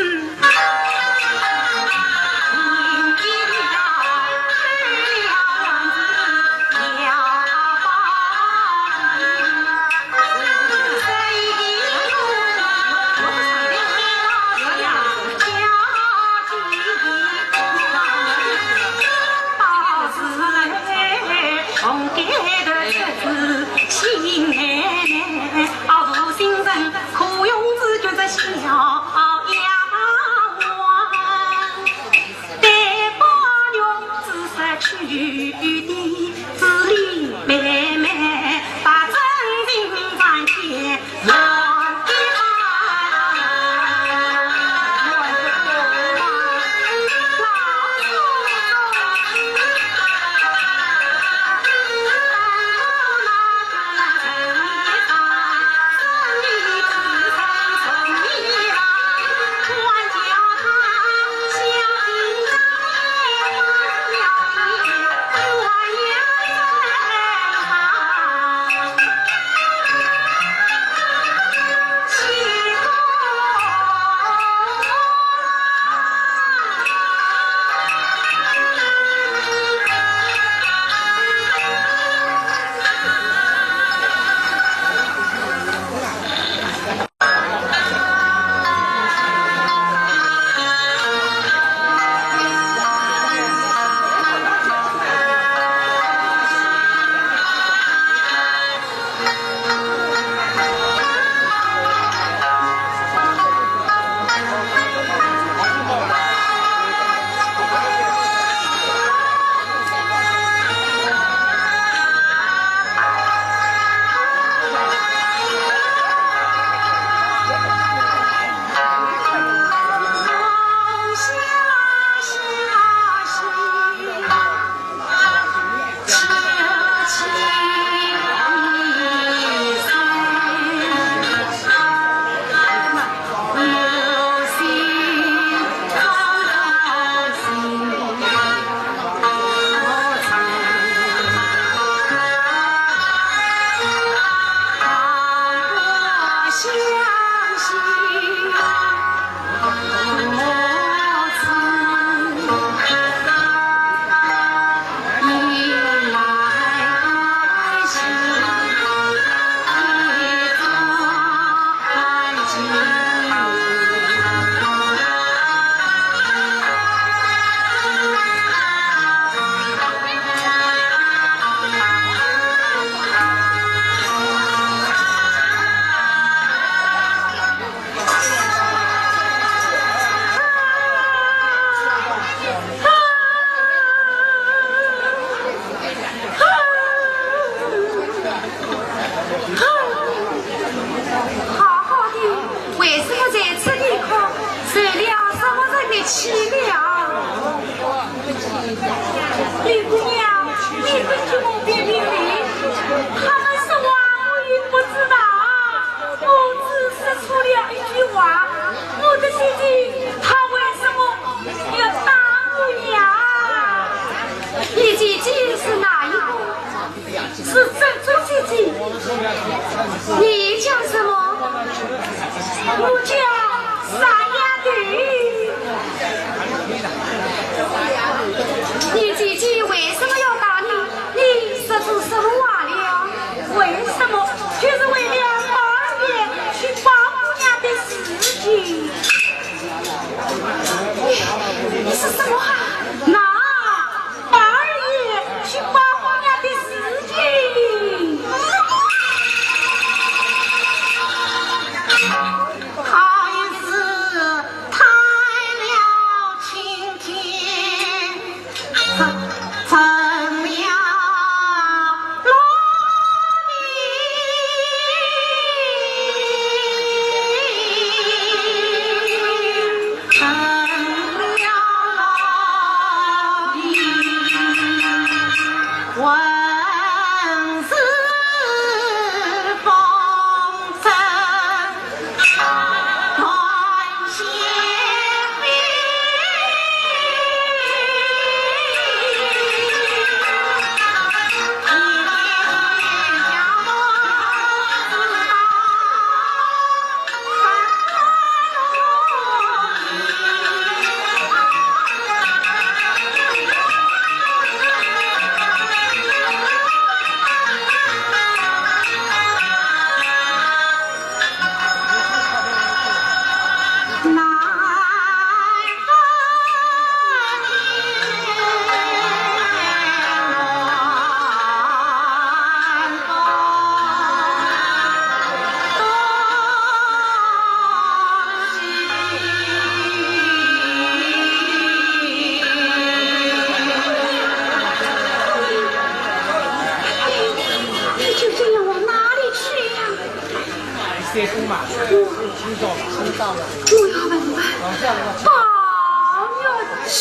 珍珠姐姐，你叫什么？我叫三丫头。你姐姐为什么要打你？你说出什么话了？为什么？就是为了宝二爷娶宝姑娘的事情。你，你说什么话？那 宝二爷娶宝姑娘的事情。好一次太了青天，怎，怎了落地。 你就这样往哪里去呀？我，我要问问宝玉去。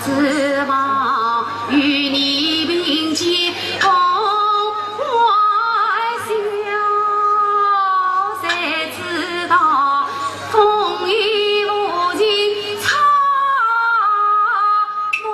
此望与你并肩共欢笑，谁知道风雨无情草木。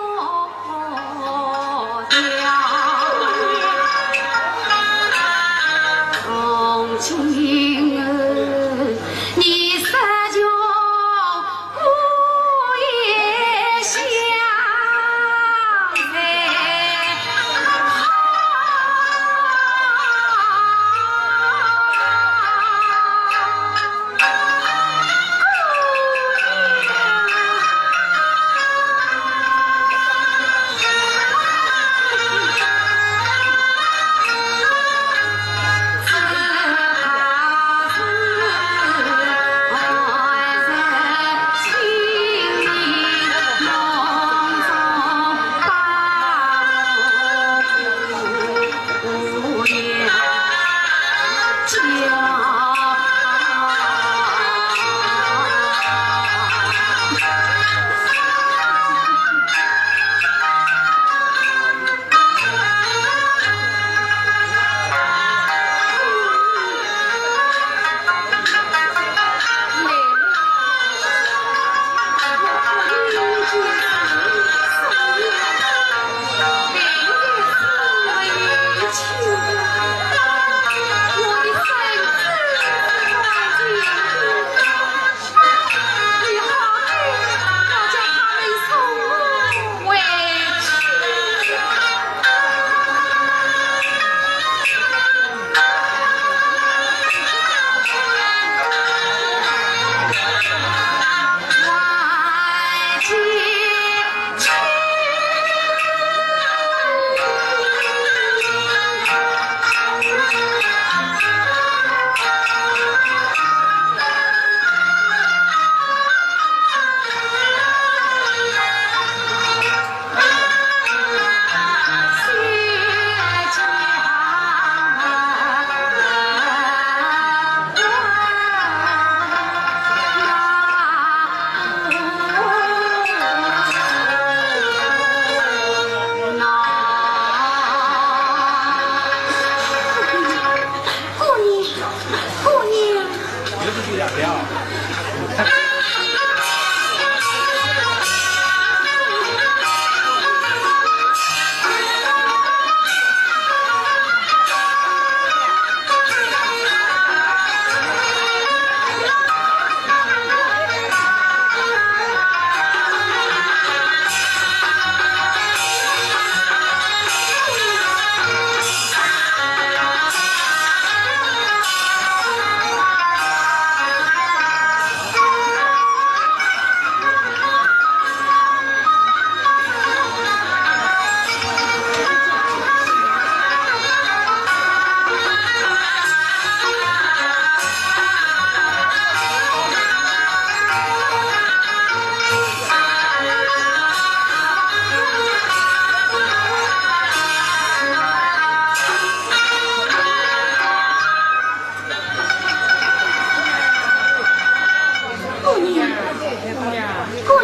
姑娘，姑娘。姑娘，姑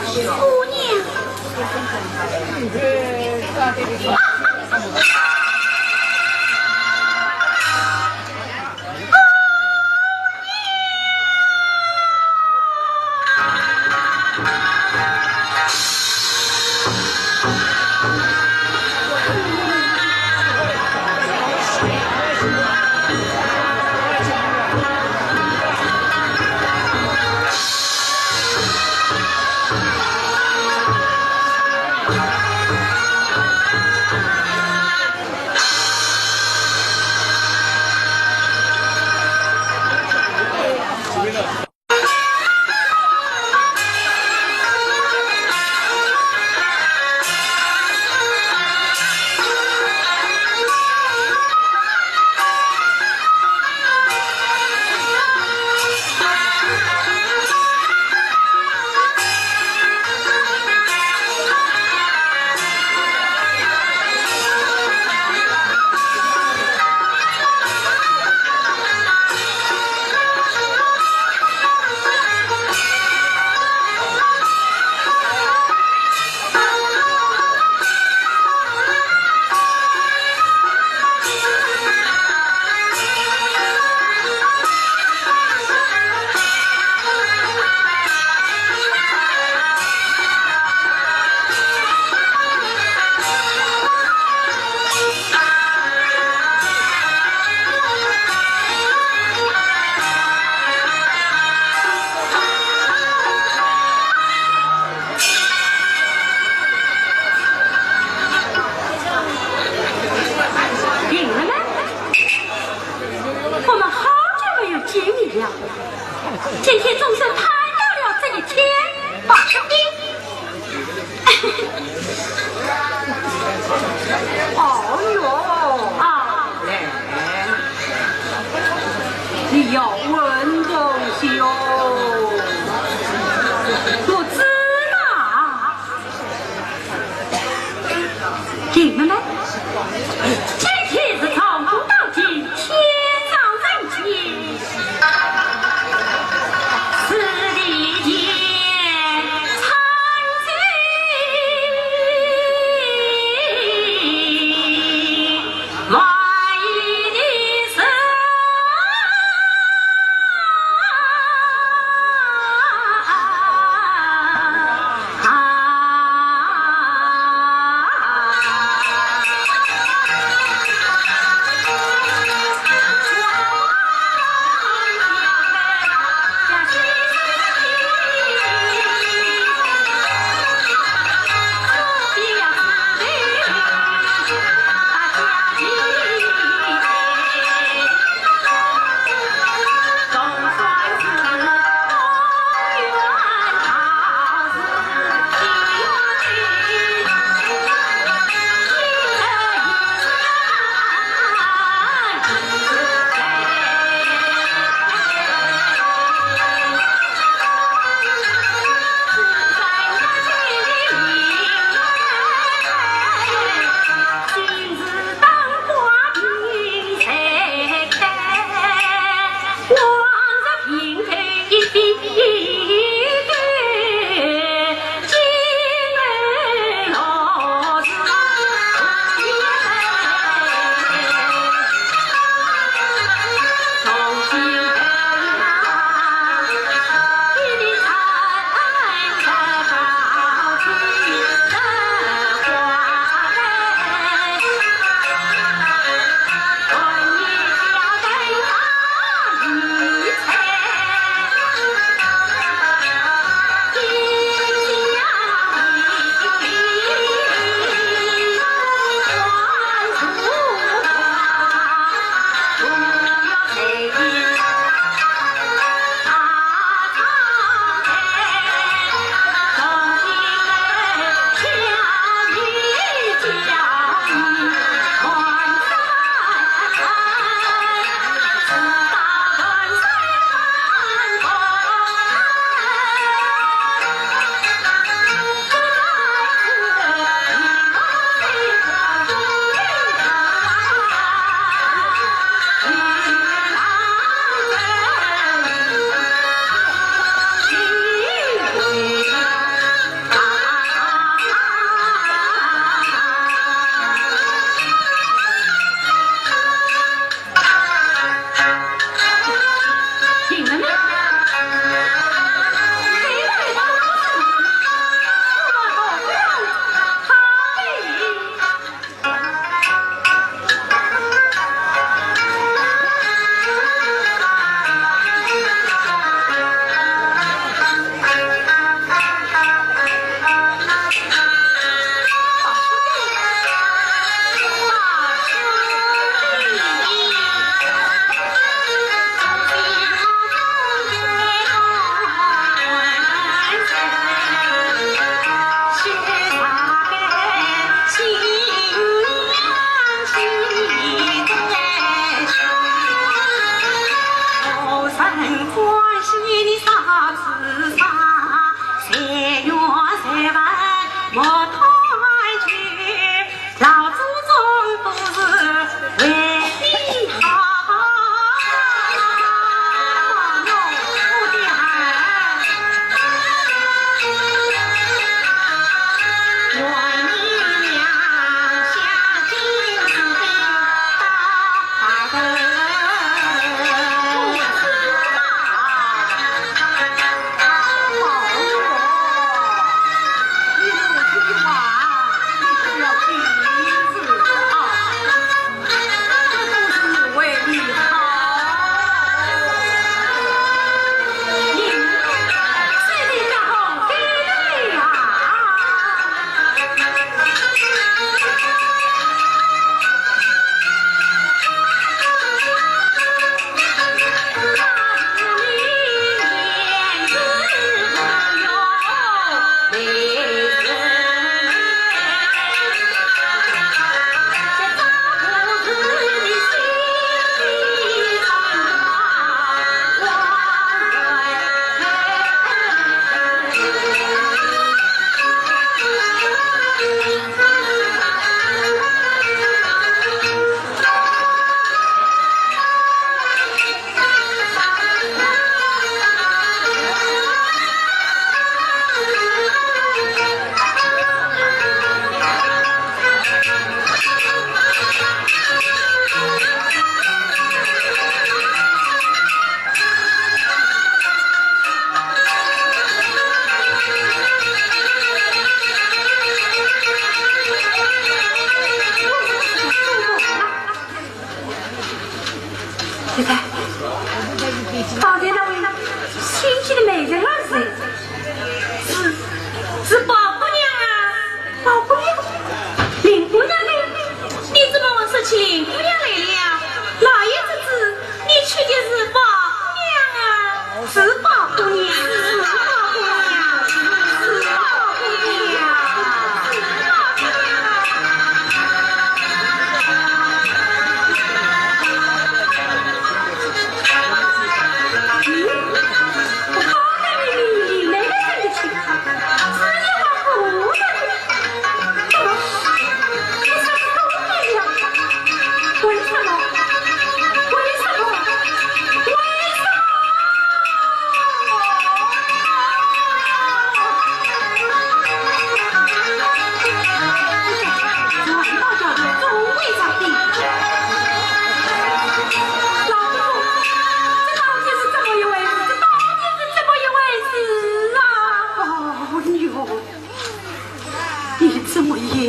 娘，姑娘。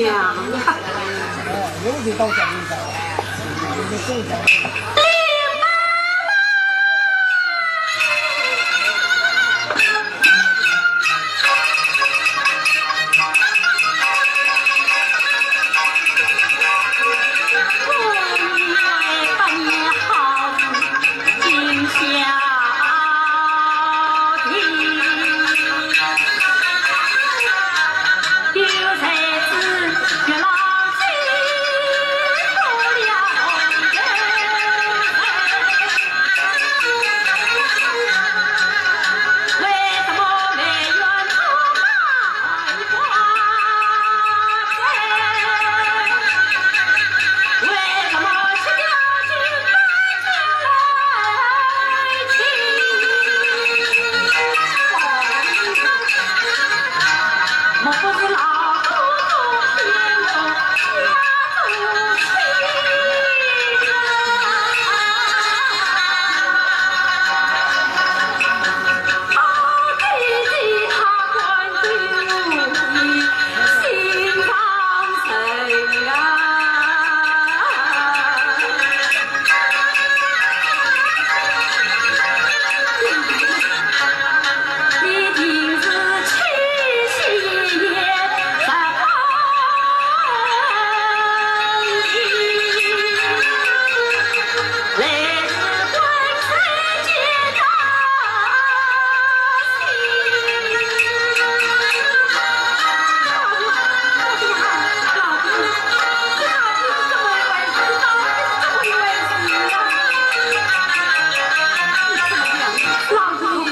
老爷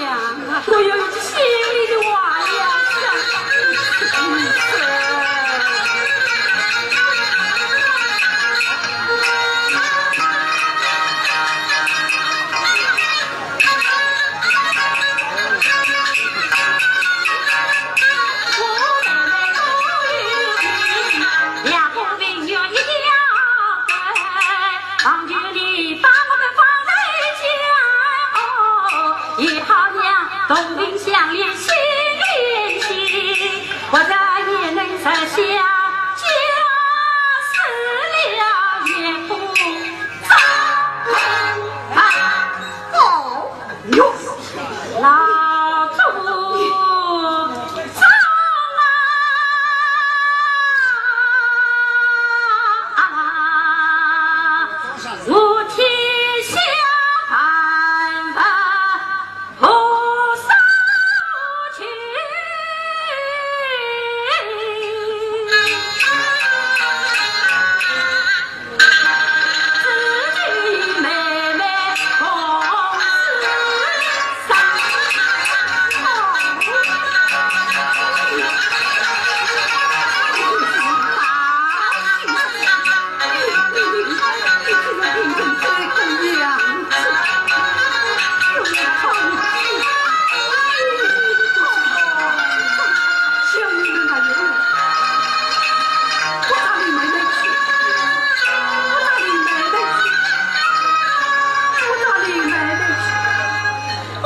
呀，我有一句心里的话呀。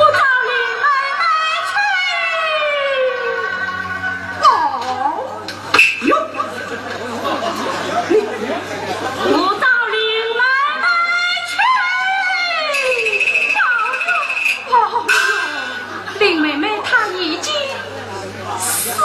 我找林妹妹去。哦哟，哦哟，林妹妹她已经死了。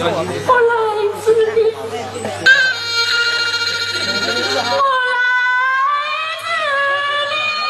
我来迟了，我来迟了。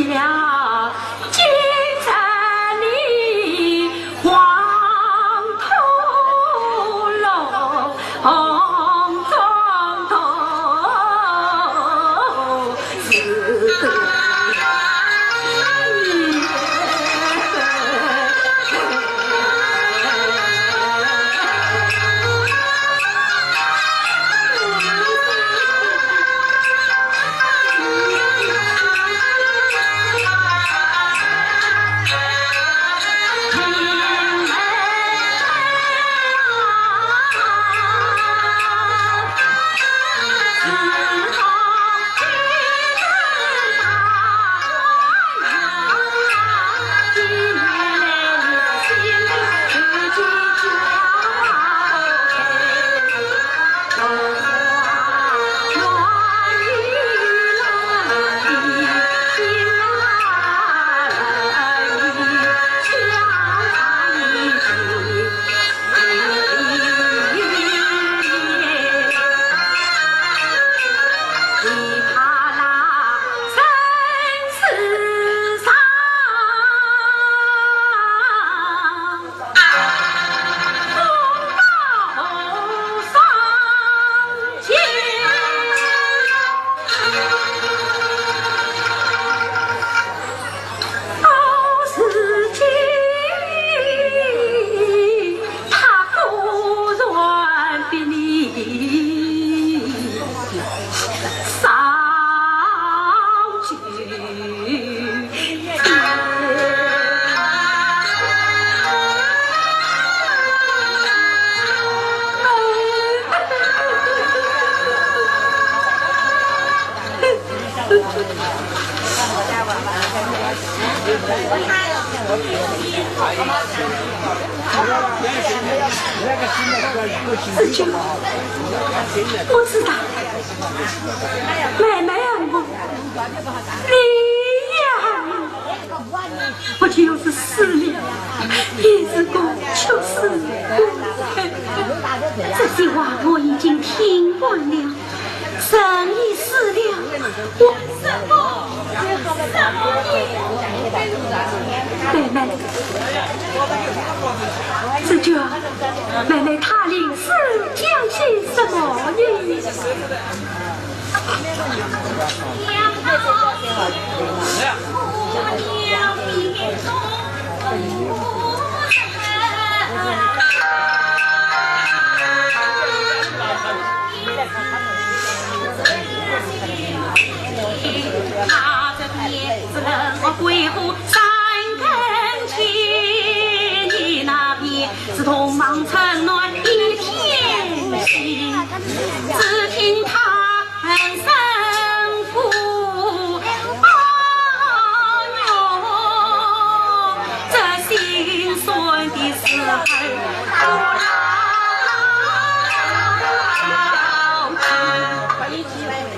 了金山里黄土路，红中途是。十九，我知道，妹妹啊，我，你呀，我就是死了，也是过去式。这些话我已经听惯了。 人已死了，我什么，什么也……妹妹，这叫妹妹她临死讲些什么呢？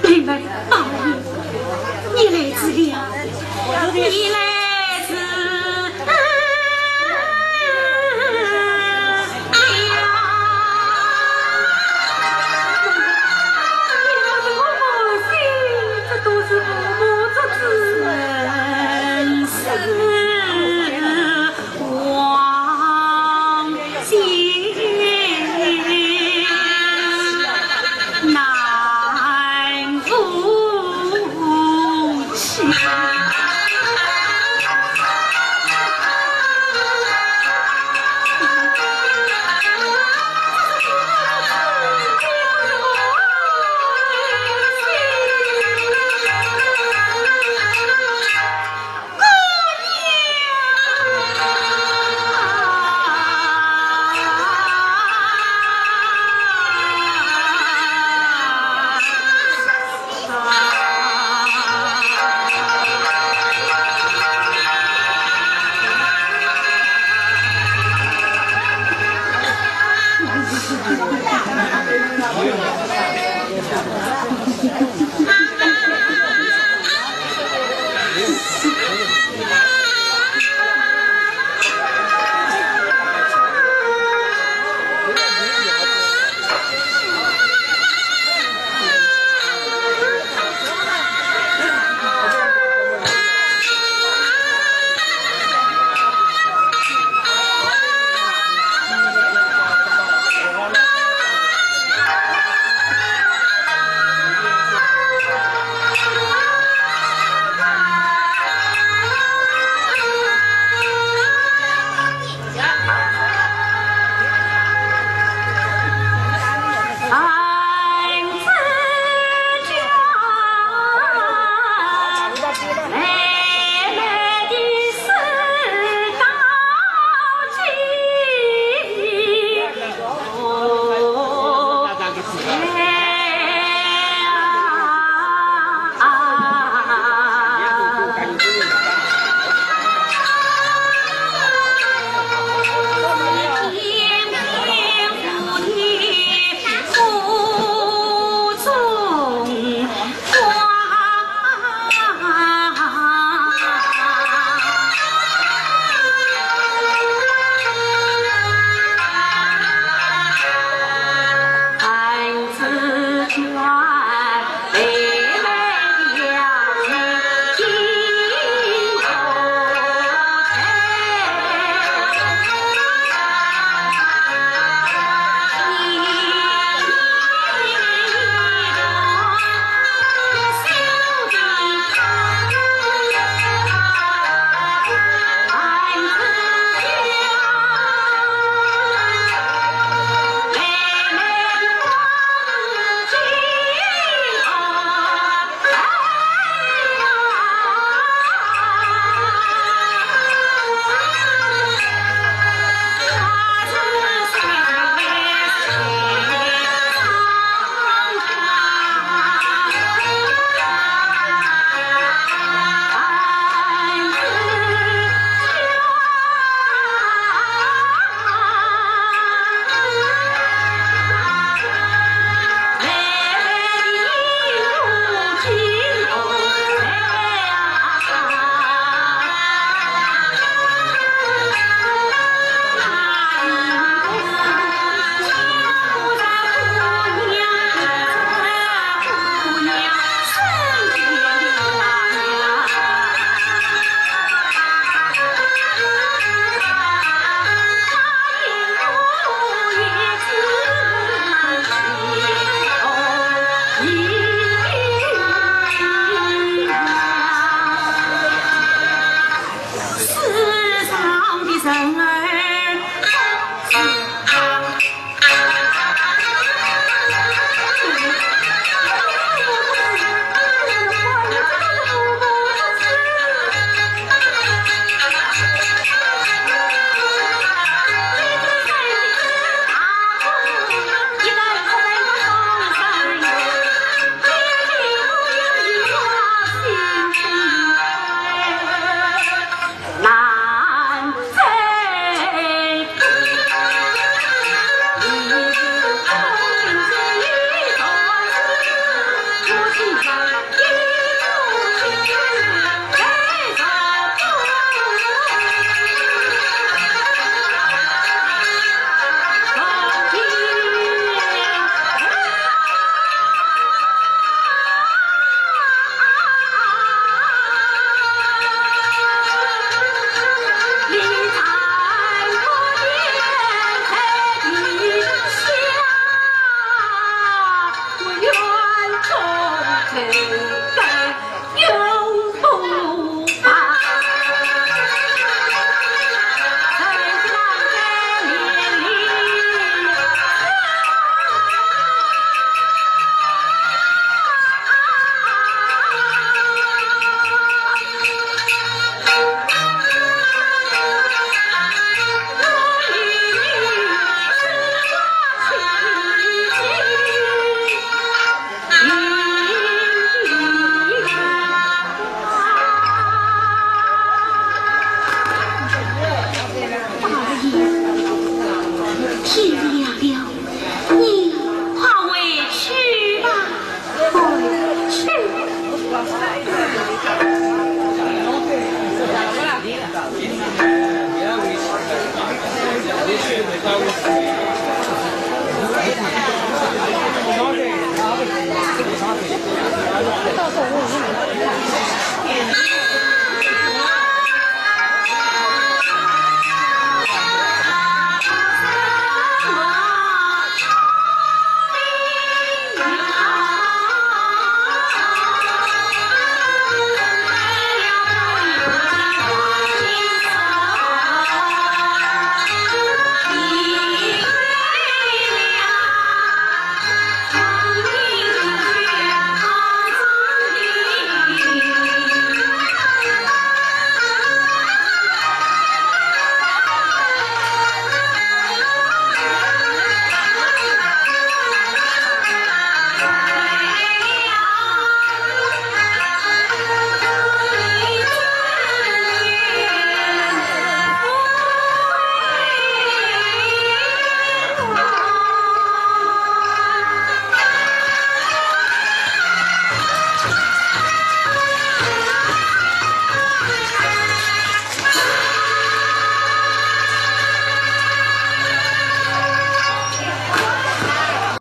你们大爷，你来迟了，你来